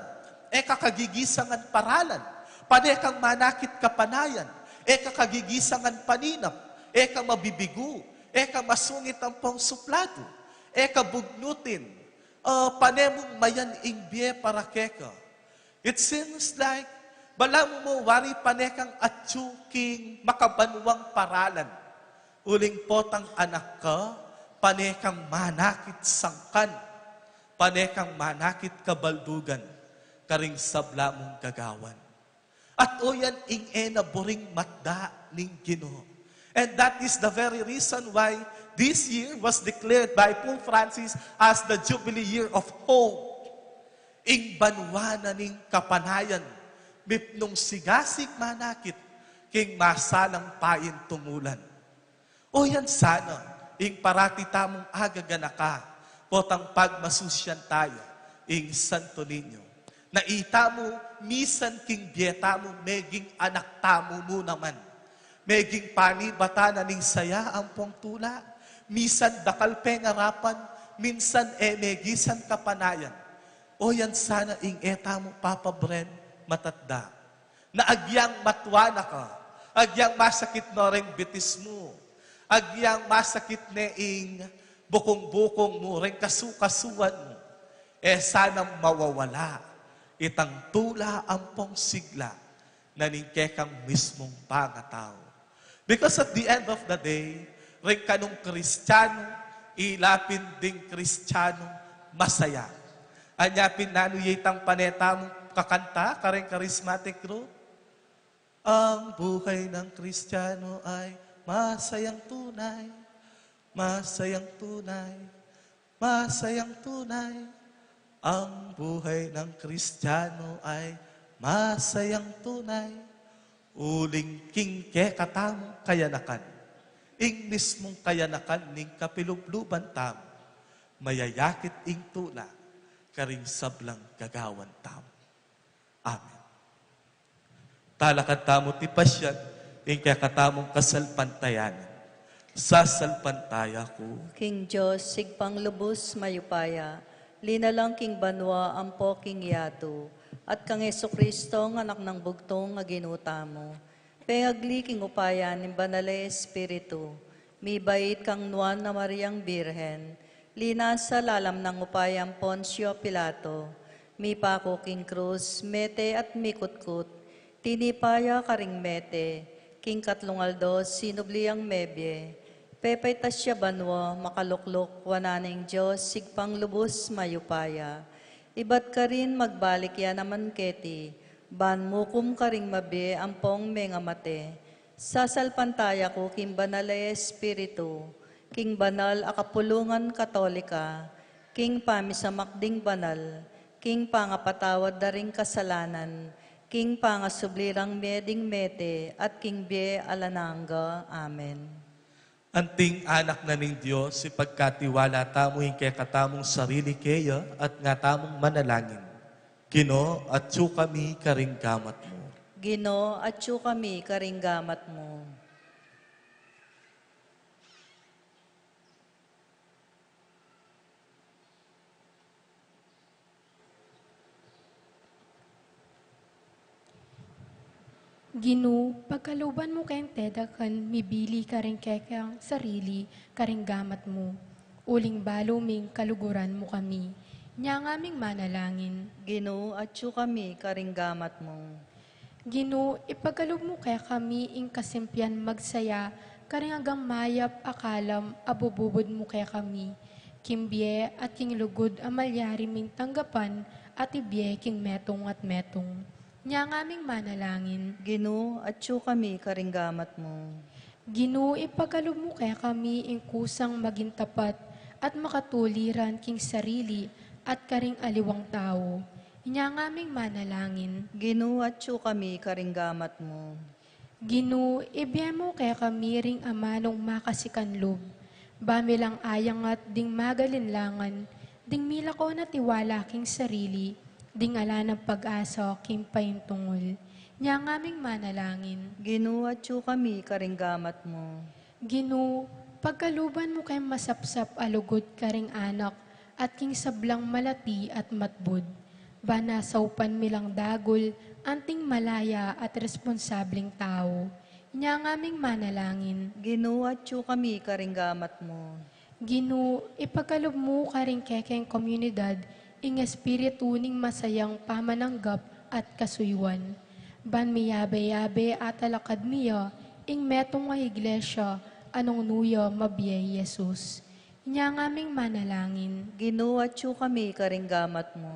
e ka kagigisangan paralan, pane kang manakit kapanayan, e ka kagigisangan paninap, e ka mabibigu, e ka masungit ampong supladu, e ka bugnutin, a, pane mung mayan ing bie para keka. It seems like balamu mu wari pane kang atyu king makabanwang paralan. Uling potang anak ka, pane kang manakit sangkan, pane kang manakit kabaldugan karing sabla mung gagawan. At o yan ing e na buring matda ning Ginu. And that is the very reason why this year was declared by Pope Francis as the Jubilee Year of Hope. Ing banwa na ning kapanayan, mipnung sigasig manakit king masalang pain tumulan. O yan sana ing parati tamung agaganaka, potang pagmasusyan taya ing Santo Niño. Na itamu, misan king bie tamu, meging anak tamu mu naman. Meging panibatan na ning saya ampong tula, misan dakal pengarapan, minsan e megisan kapanayan. O yan sana ing e tamu, Papa Bren, matatda. Na agyang matwa na ka, agyang masakit no reng bitis mu, agyang masakit ne ing bukung-bukung mu, reng kasu-kasuan mu, e sana mawawala itang tula ampong sigla na ning kekang mismung pangatau. Because at the end of the day, reng kanung Kristiyanu, ila pin ding Kristiyanung masaya. Anya pin nanu ya itang pane tamung kakanta kareng charismatic group? Ang buhay ng Kristiyano ay masayang tunay, masayang tunay, masayang tunay. Ang buhay ng Kristiyano ay masayang tunay. Uling king kekatamung kayanakan, ing mismung kayanakan ning kapilubluban tamu, mayayakit ing tula karing sablang gagawan tamu. Amen. Talakad tamu ti pasian ing kekatamung kasalpantayanan. Sasalpantaya ku King Dios, Ibpang lubus mayupaya, linalang king banua ampo king yatu, at kang Jesucristo, nga Anak nang bugtung a Ginu tamu, pengagli king upaya ning Banal a Espiritu, mibait kang Nuan a Mariang Birhen, linasa lalam nang upayang Poncio Pilato, mipaku king krus, mete at mikutkut, tinipa ya karing mete, king katlung aldo sinubli yang mebie, pepaitas ya banua, makalukluk wanan ning Dios, Ibpang lubus mayupaya. Ibat karin magbalik ya naman keti, ban mukum karing mabie ampong mengamate. Sasalpantaya ku king Banal a Espiritu, king banal a kapulungan Katolika, king pamisamak ding banal, king pangapatawad da ring kasalanan, King pangasubli lang mie ding mete, at king bie alang angga. Amen. Anting anak na ning Dios, ipagkatiwala tamu ing kekatamung sarili keya, at nga tamung manalangin. Ginu, atyu kami karing gamat mu. Ginu, atyu kami karing gamat mu. Ginu, pagkaluban mu keng tedakal mibili karing kekang sarili karing gamat mu, uling balu ming kaluguran mu kami. Nya ngaming manalangin. Ginu, atyu kami karing gamat mu. Ginu, ipagkalub mu kekami ing kasimpian magsaya karing agang mayap a kalam a bububud mu kekami, king bie at king lugud a malyari ming tanggapan at ibie king metung at metung. Nya ngaming manalangin. Ginu, atyu kami karing gamat mu. Ginu, ipagkalub mu kekami ing kusang maging tapat at makatuliran king sarili at karing aliwang tau. Nya ngaming manalangin. Ginu, atyu kami karing gamat mu. Ginu, ibie mu kekami ring amanung makasikan lub, ba mi lang ayangat ding magalinlangan, ding milako na tiwala king sarili, ding ala nang pag-asa king paintungul. Nya ngaming manalangin. Ginu, atyu kami karing gamat mu. Ginu, pagkaluban mu keng masapsap a lugud karing anak, at king sablang malati at matbud. Ba nasaupan mi lang dagul, anting malaya at responsabling tau. Nya ngaming manalangin. Ginu, atyu kami karing gamat mu. Ginu, ipagkalub mu karing kekeng komunidad ing espiritu ning masayang pamananggap at kasuyuan. Ban miyabe-yabe a talakad mi ya ing metung a iglesia a nung nu ya mabie i Jesus. Nya ngaming manalangin. Ginu, atyu kami karing gamat mu.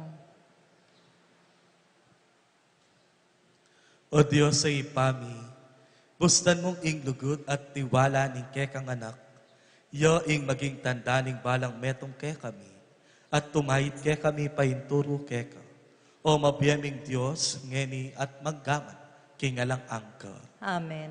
O Dios a Ibpa mi, bustan mung ing lugud at tiwala ning kekang Anak, ya ing maging tanda ning balang metung kekami, at tumaid kekami painturu keka. O mabie ming Dios, ngeni at manggaman, king alang angga. Amen.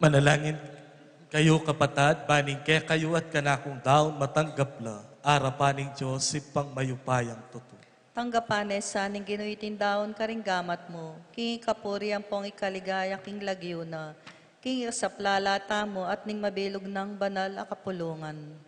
Manalangin kayu, kapatad, ban ing kekayu at kanakung daun matanggap la arapan ning Dios Ibpang mayupayang tutu. Tanggapan ne sa ning Ginu iting daun karing gamat mu, king kapurian ampong ikaligaya king lagyu na, king ikasaplala tamu at ning mabilug nang banal a kapulungan.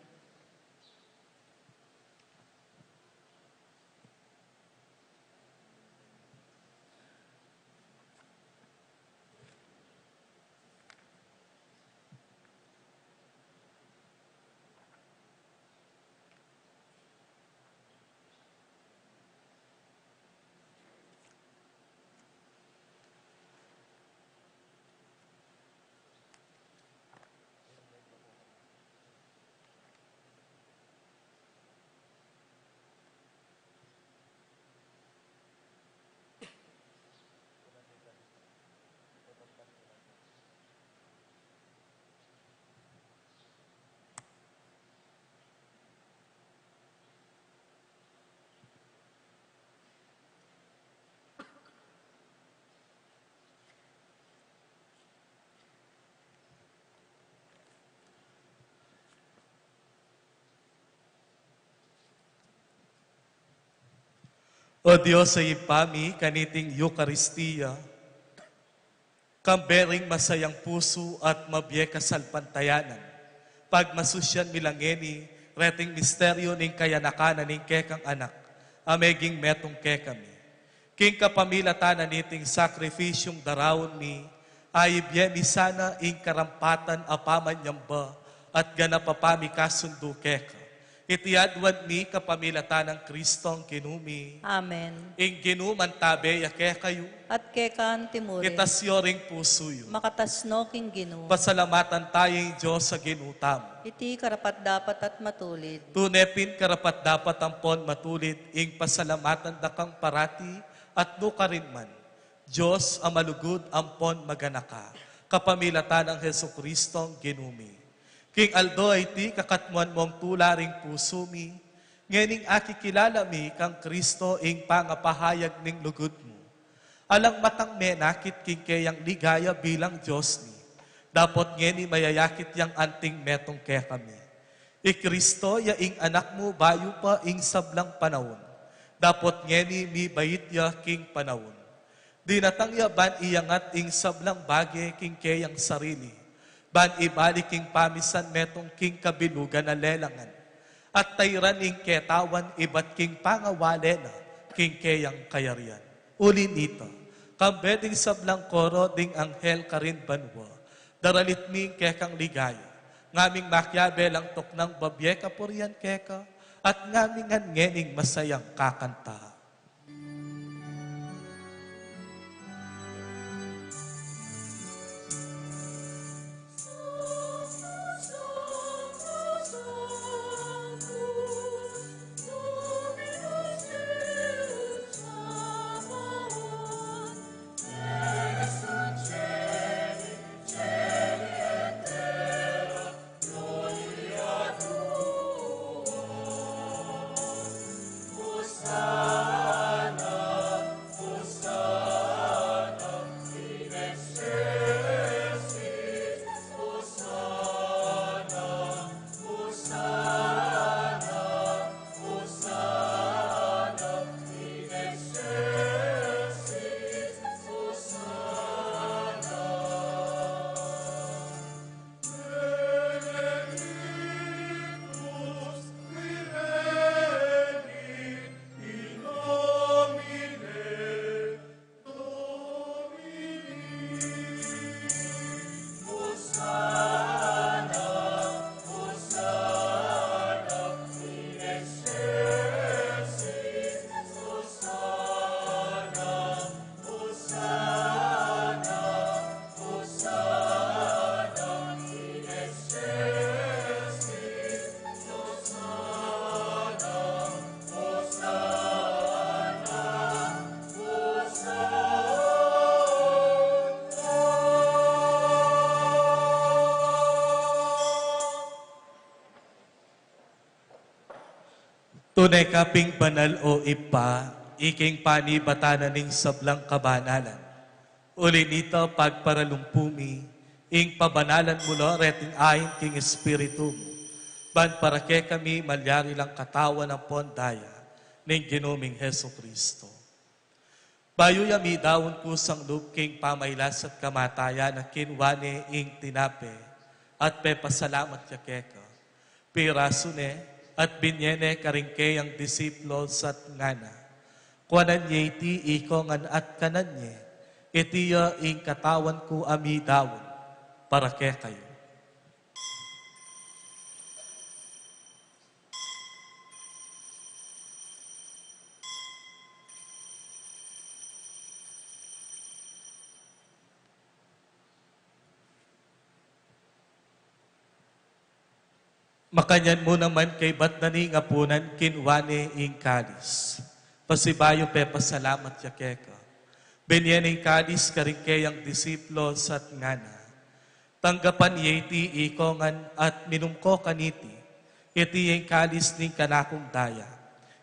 O Dios a Ibpa mi, kaniting Eukaristia, kambe ring masayang pusu at mabie kasalpantayanan, pagmasusyan mi la ngeni reting misteryu ning kayanakan na ning kekang Anak, a meging metung kekami. King kapamilatan na niting sakripisyung daraun mi, a ibie mi sana ing karampatan a pamanyamba at ganap a pamikasundu keka. Iti aduan mi kapamilatan nang Kristong Ginu mi. Amen. Ing Ginu mantabe ya kekayu. At keka antimurin. Itas yu ring pusu yu. Makatas no king Ginu. Pasalamatan taya ing Dios a Ginu tamu. Iti karapat-dapat at matulid. Tune pin karapat-dapat ampon matulid ing pasalamatan da kang parati at nukarin man, Dios a malugud ampon maganaka, kapamilatan nang Jesukristong Ginu mi. King aldo a iti, kakatmuan mung tula ring pusu mi, ngening akikilala mi kang Kristo ing pangapahayag ning lugud mu. Alang matang menakit king keyang ligaya bilang Dios mi, dapot ngeni mayayakit yang anting metung kekami. I Kristo ya ing Anak mu bayu pa ing sablang panaun, dapot ngeni mibait ya king panaun. Dinatang ya ban iyangat ing sablang bage king keyang sarili, ban ibalik ing pamisan metung king kabilugan a lelangan, at tairan ing ketawan ibat king pangawale na king keyang kayarian. Uli nita, kambe ding sablang koro ding anghel karin banua, daralit mi ing kekang ligaya, ngaming makiabe lang tuknang babie kapurian keka, at ngaming ngan ngening masayang kakanta. Tune ka pin banal, o Ibpa, ika ing panibatan na ning sablang kabanalan. Uli nita, pagparalumpu mi Ing pabanalan mu la reting ain king Espiritu mu, ban para kekami malyari lang katawan ampon daya ning Ginu ming Jesucristo. Bayu ya midaun kusang lub king pamailas at kamatayan, a kinua ne ing tinape at pepasalamat ya keka, pirasu ne at binye ne karing keyang disipulus at ngana: Kuanan ye iti ikongan at kanan ye, iti ya ing katawan ku a midaun para kekayu. Makanyan mu naman kaybat na ning apunan, kinua ne ing kalis, pasibayu pepasalamat ya keka, binye ne ing kalis karing keyang disipulus at ngana: Tanggapan ye iti ikongan at minum ko kaniti, iti ya ing kalis ning kanakung daya,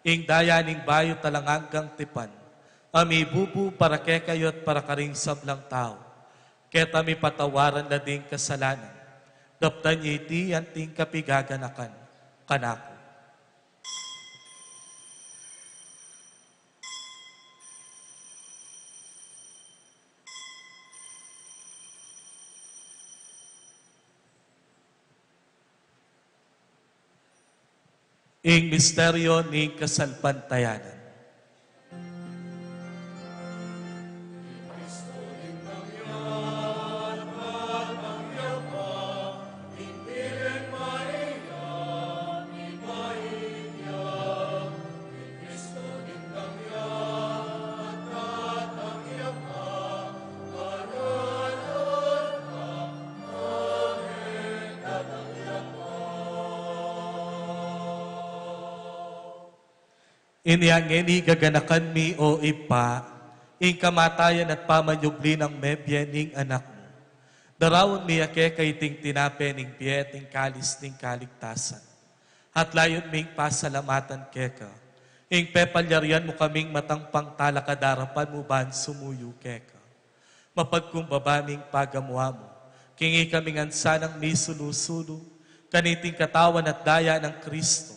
ing daya ning bayu at alang anggang tipan, a mibubu para kekayu at para karing sablang tau, keta mipatawaran la ding kasalanan. Daptan ye iti anting kapigaganakan kanaku. Ing misteryu ning kasalpantayanan. Inya ngeni gaganakan mi, o Ibpa, ing kamatayan at pamanyubli nang mebie ning Anak mu. Daraun mi ya keka iting tinape ning bie at ing kalis ning kaligtasan. At layun ming pasalamatan keka ing pepalyarian mu kaming matang pangtalakad arapan mu ban sumuyu keka. Mapagkumbaba ming pagamu-amu king ikami ngan sanang misulu-sulu kaniting katawan at daya nang Kristo,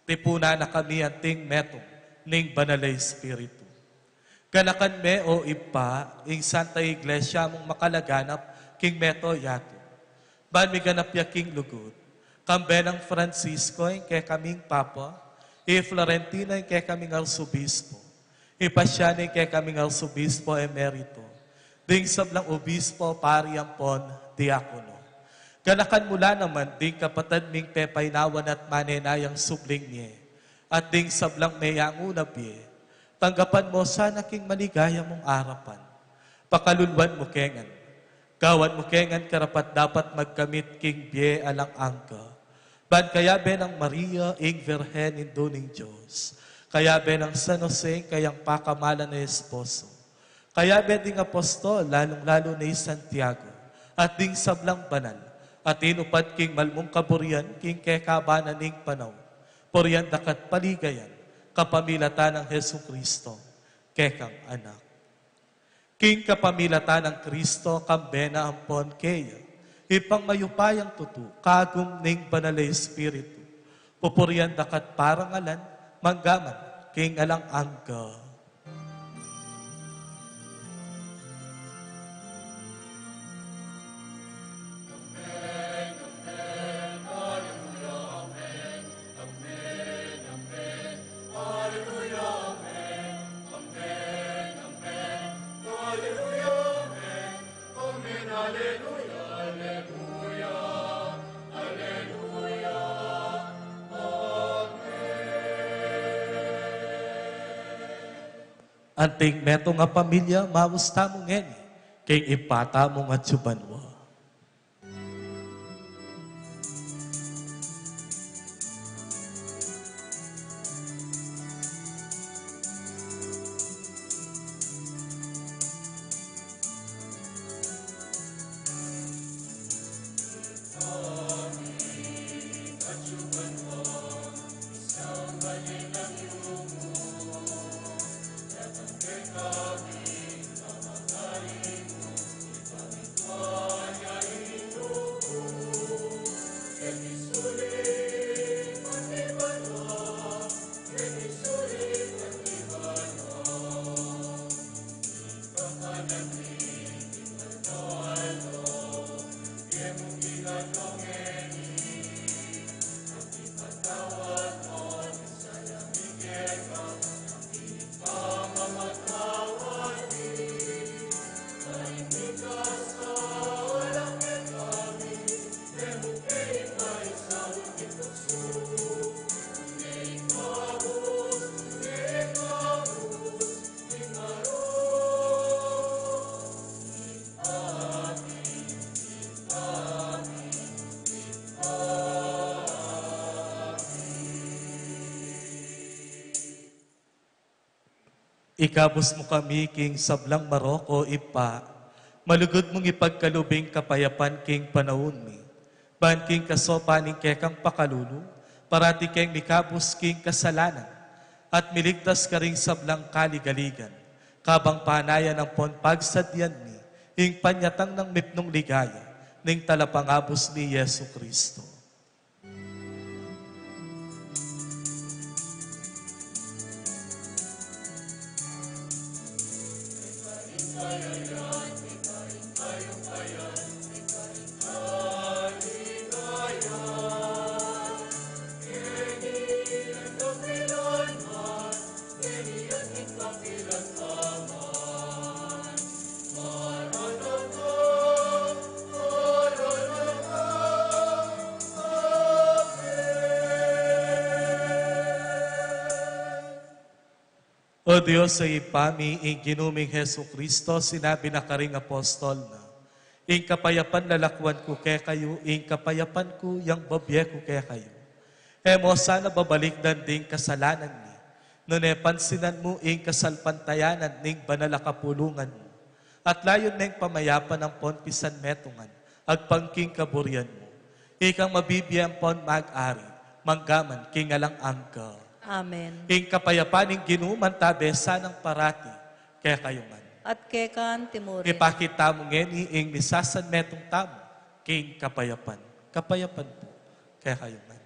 tipunan na kami anting metung ning Banal a Espiritu. Ganakan me, o Ibpa, ing Santa Iglesia mung makalaganap king mabilug a yatu, ban miganap ya king lugud, kambe nang Francisco ing kekaming Papa, i Florentino ing kekaming Arsobispo, i Pasiano ing kekaming Arsobispo Emerito, ding sablang obispo, pari ampon diakono. Ganakan mu la naman ding kapatad ming pepainawan at manenayang subling mie, at ding sablang meyangu na bie, tanggapan mu sana king maligaya mung arapan. Pakaluluan mu ke ngan, gawan mu ke ngan karapat-dapat magkamit king bie alang angga, ban kayabe nang Maria ing Virgen, Indu ning Dios, kayabe nang San Jose ing kayang pakamalan a esposo, kayabe ding apostol, lalung-lalu na i Santiago, at ding sablang banal a tinupad king malmung kaburian king kekaban na ning panaun, purian da ka at paligayan kapamilatan nang Jesucristo, kekang Anak. King kapamilatan nang Kristo, kambe na ampon keya, Ibpang mayupayang tutu, kagum ning Banal a Espiritu, pupurian da ka at parangalan, mangga man king alang angga. Anting metung a pamilya, maus tamu ngeni king Ibpa tamung atsu banua. Ikabus mu kami king sablang marok, o Ibpa, malugud mung ipagkalub ing kapayapan king panaun mi, ban king kasopan ning kekang pakalulu, parati keng mikabus king kasalanan, at miligtas karing sablang kaligaligan, kabang panayan ampon pagsadyan mi ing panyatang nang mipnung ligaya ning Talapangabus mi, Jesucristo. O Dios a Ibpa mi, ing Ginu ming Jesucristo, sinabi na karing apostol na, "Ing kapayapan lalakwan ku kekayu, ing kapayapan ku yang bibie ku kekayu." E mo sana babalikdan ding kasalanan mi, nune pansinan mu ing kasalpantayanan ning banal a kapulungan mu, at layun meng pamayapan ampon pisanmetungan agpang king kaburian mu. Ikang mabibie ampon mag-ari, mangga man king alang angga. Amen. Ing kapayapan ning Ginu mantabe sanang parati kekayu ngan. At keka antimurin. Ipakit tamu ngeni ing misasanmetung tamu king kapayapan. Kapayapan pu kekayu ngan.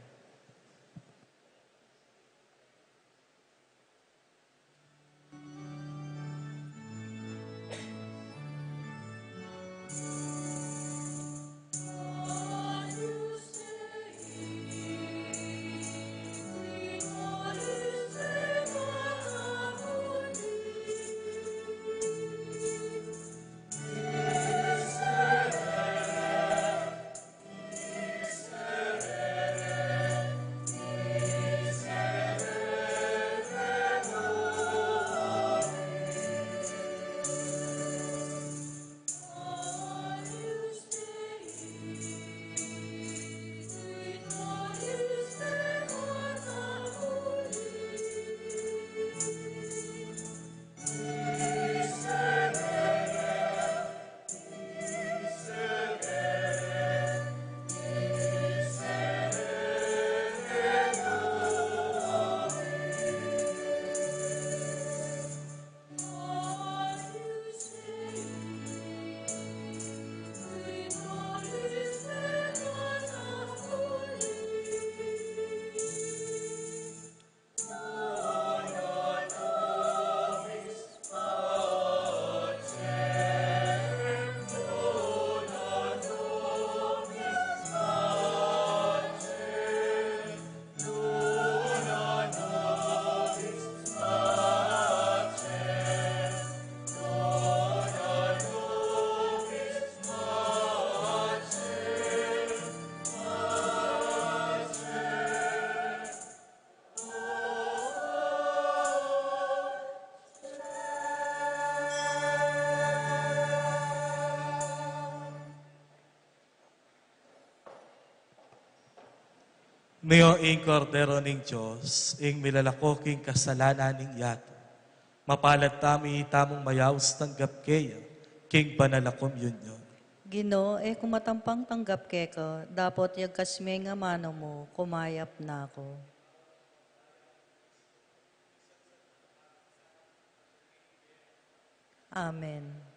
Nio ing Kordero ning Dios, ing milalako king kasalanan ning yatu. Mapalad tamu, itamung mayaus tanggap keya king banal a komunyon. Ginu, e ku matampang tanggap keka, dapot yagkas me ing amanu mu, kumayap na ku. Amen.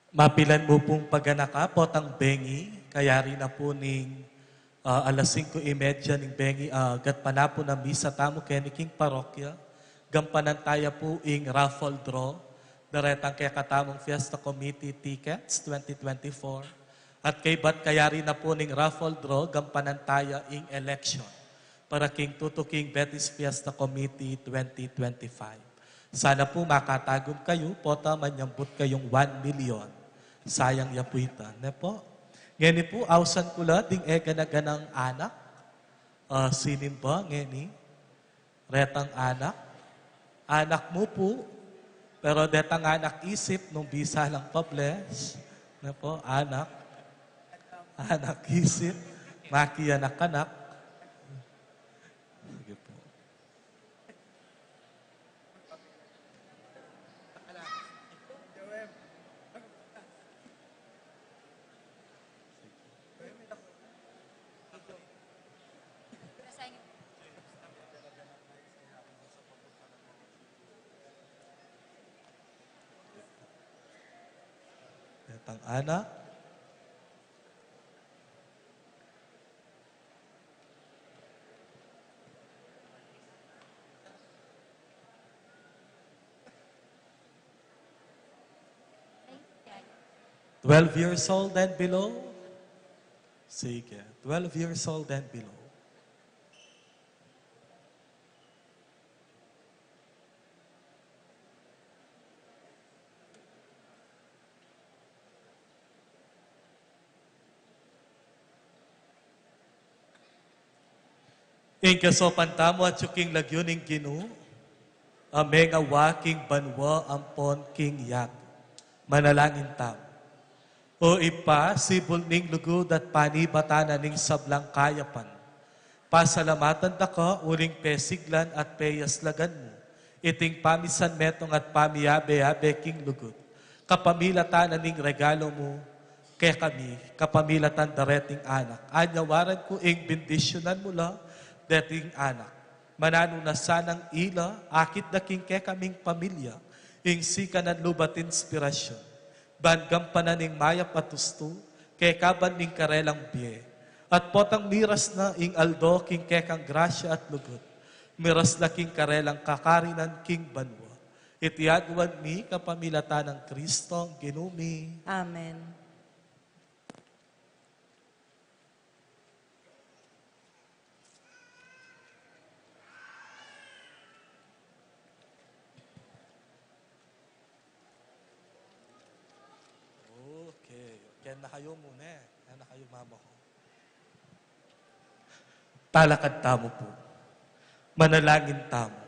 Mapilan mu pung paganaka, potang bengi, kayari na pu ning, ah, alas singko y medya ning bengi, ah, gatpanapun a misa tamu keni king parokya, gampanan taya pu ing raffle draw, daretang kekatamung Fiesta Committee tickets twenty twenty-four, at kaybat kayari na pu ning raffle draw, gampanan taya ing election para king tutuking Betis Fiesta Committee twenty twenty-five. Sana pu makatagum kayu, pota manyambut kayung one million. Sayang ya pu ita, ne pu? Ngeni pu, ausan ku la ding e gana-ganang anak, ah, sinimba ngeni, retang anak. Anak mu pu, pero detang anak isip nung bisa lang pa-bless, ne pu? Anak, anak isip, makianak-anak. Sige pu. Detang anak. Twelve years old and below? Sige, twelve years old and below. Ing kasopan tamu atyu king lagyu ning Ginu, a mengawa king banua ampon king yatu. Manalangin tamu. O Ibpa, sibul ning lugud at panibatan na ning sablang kayapan, pasalamatan da ka uling pesiglan at peyaslagan mu iting pamisanmetung at pamiabe-abe king lugud, kapamilatan na ning regalo mu kekami, kapamilatan da reting anak. Anyawaran ku ing bendisyunan mu la deting anak. Mananu na sanang ila, akit da king kekaming pamilya ing sikanan lub at inspirasyon, ban gampanan ing mayap a tustu keka ban ning karelang bie. At potang miras na ing aldo king kekang grasya at lugud, miras la king karelang kakarinan king banua. Iti aduan mi kapamilatan nang Kristong Ginu mi. Amen. Okay. Kaya na kayu muna e. Kaya na kayu, mama ko. Talakad tamu pu. Manalangin tamu.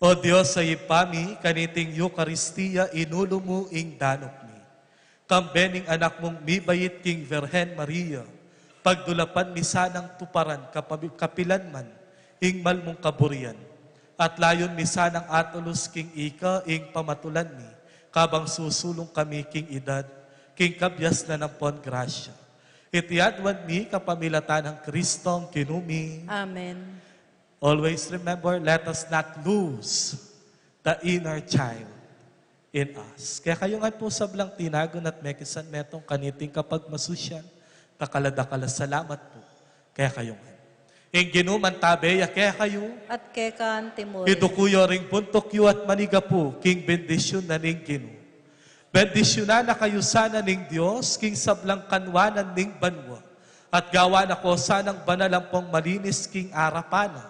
O Dios a Ibpa mi, kaniting Eukaristia inulu mu ing danup mi. Kambe ning Anak mung mibait king Virgen Maria, pagdulapan mi sanang tuparan kapabi-, kapilan man ing mal mung kaburian. At layun mi sanang atulus king ika ing pamatulan mi, kabang susulung kami king edad, king kabiasnan ampon grasya. Iti aduan mi kapamilatan nang Kristong Ginu mi. Amen. Always remember, let us not lose the inner child in us. Kekayu ngan pu sablang tinagun at mekisanmetung kaniting kapagmasusyan, dakal-dakal a salamat pu kekayu ngan. Ing Ginu mantabe ya kekayu. At keka antimurin. Iduku yu ring buntuk yu at manigapu king bendisyun na ning Ginu. Bendisyunan na kayu sana ning Dios king sablang kanwanan ning banua, at gawan na ko sanang banal ampong malinis king arapan na.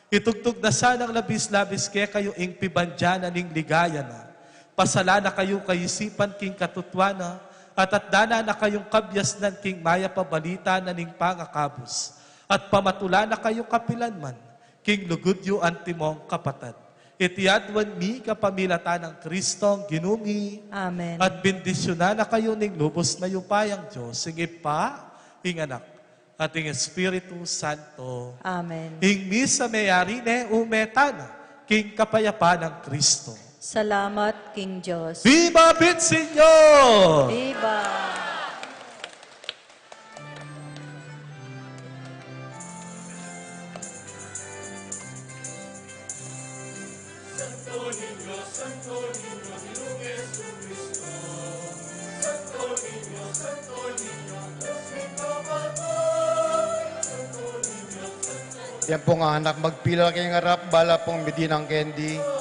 Itugtug na sanang labis-labis kekayu ing pibandian na ning ligaya na. Pasalan na kayu kaisipan king katutuan na, at atdanan na kayung kabiasnan king mayap a balita na ning pangakabus, at pamatulan na kayu kapilan man king lugud yu antimong kapatad. Iti aduan mi kapamilatan nang Kristong Ginu mi. Amen. At bendisyunan na kayu ning lubus mayupayang Dios, ing Ibpa, ing Anak, at ing Espiritu Santo. Amen. Ing misa meyari ne, ume tana king kapayapan nang Kristo. Salamat king Dios. Viva Bit Señor! Viva! Yan pong anak, magpilal keng arap, bala pong midinang kendi.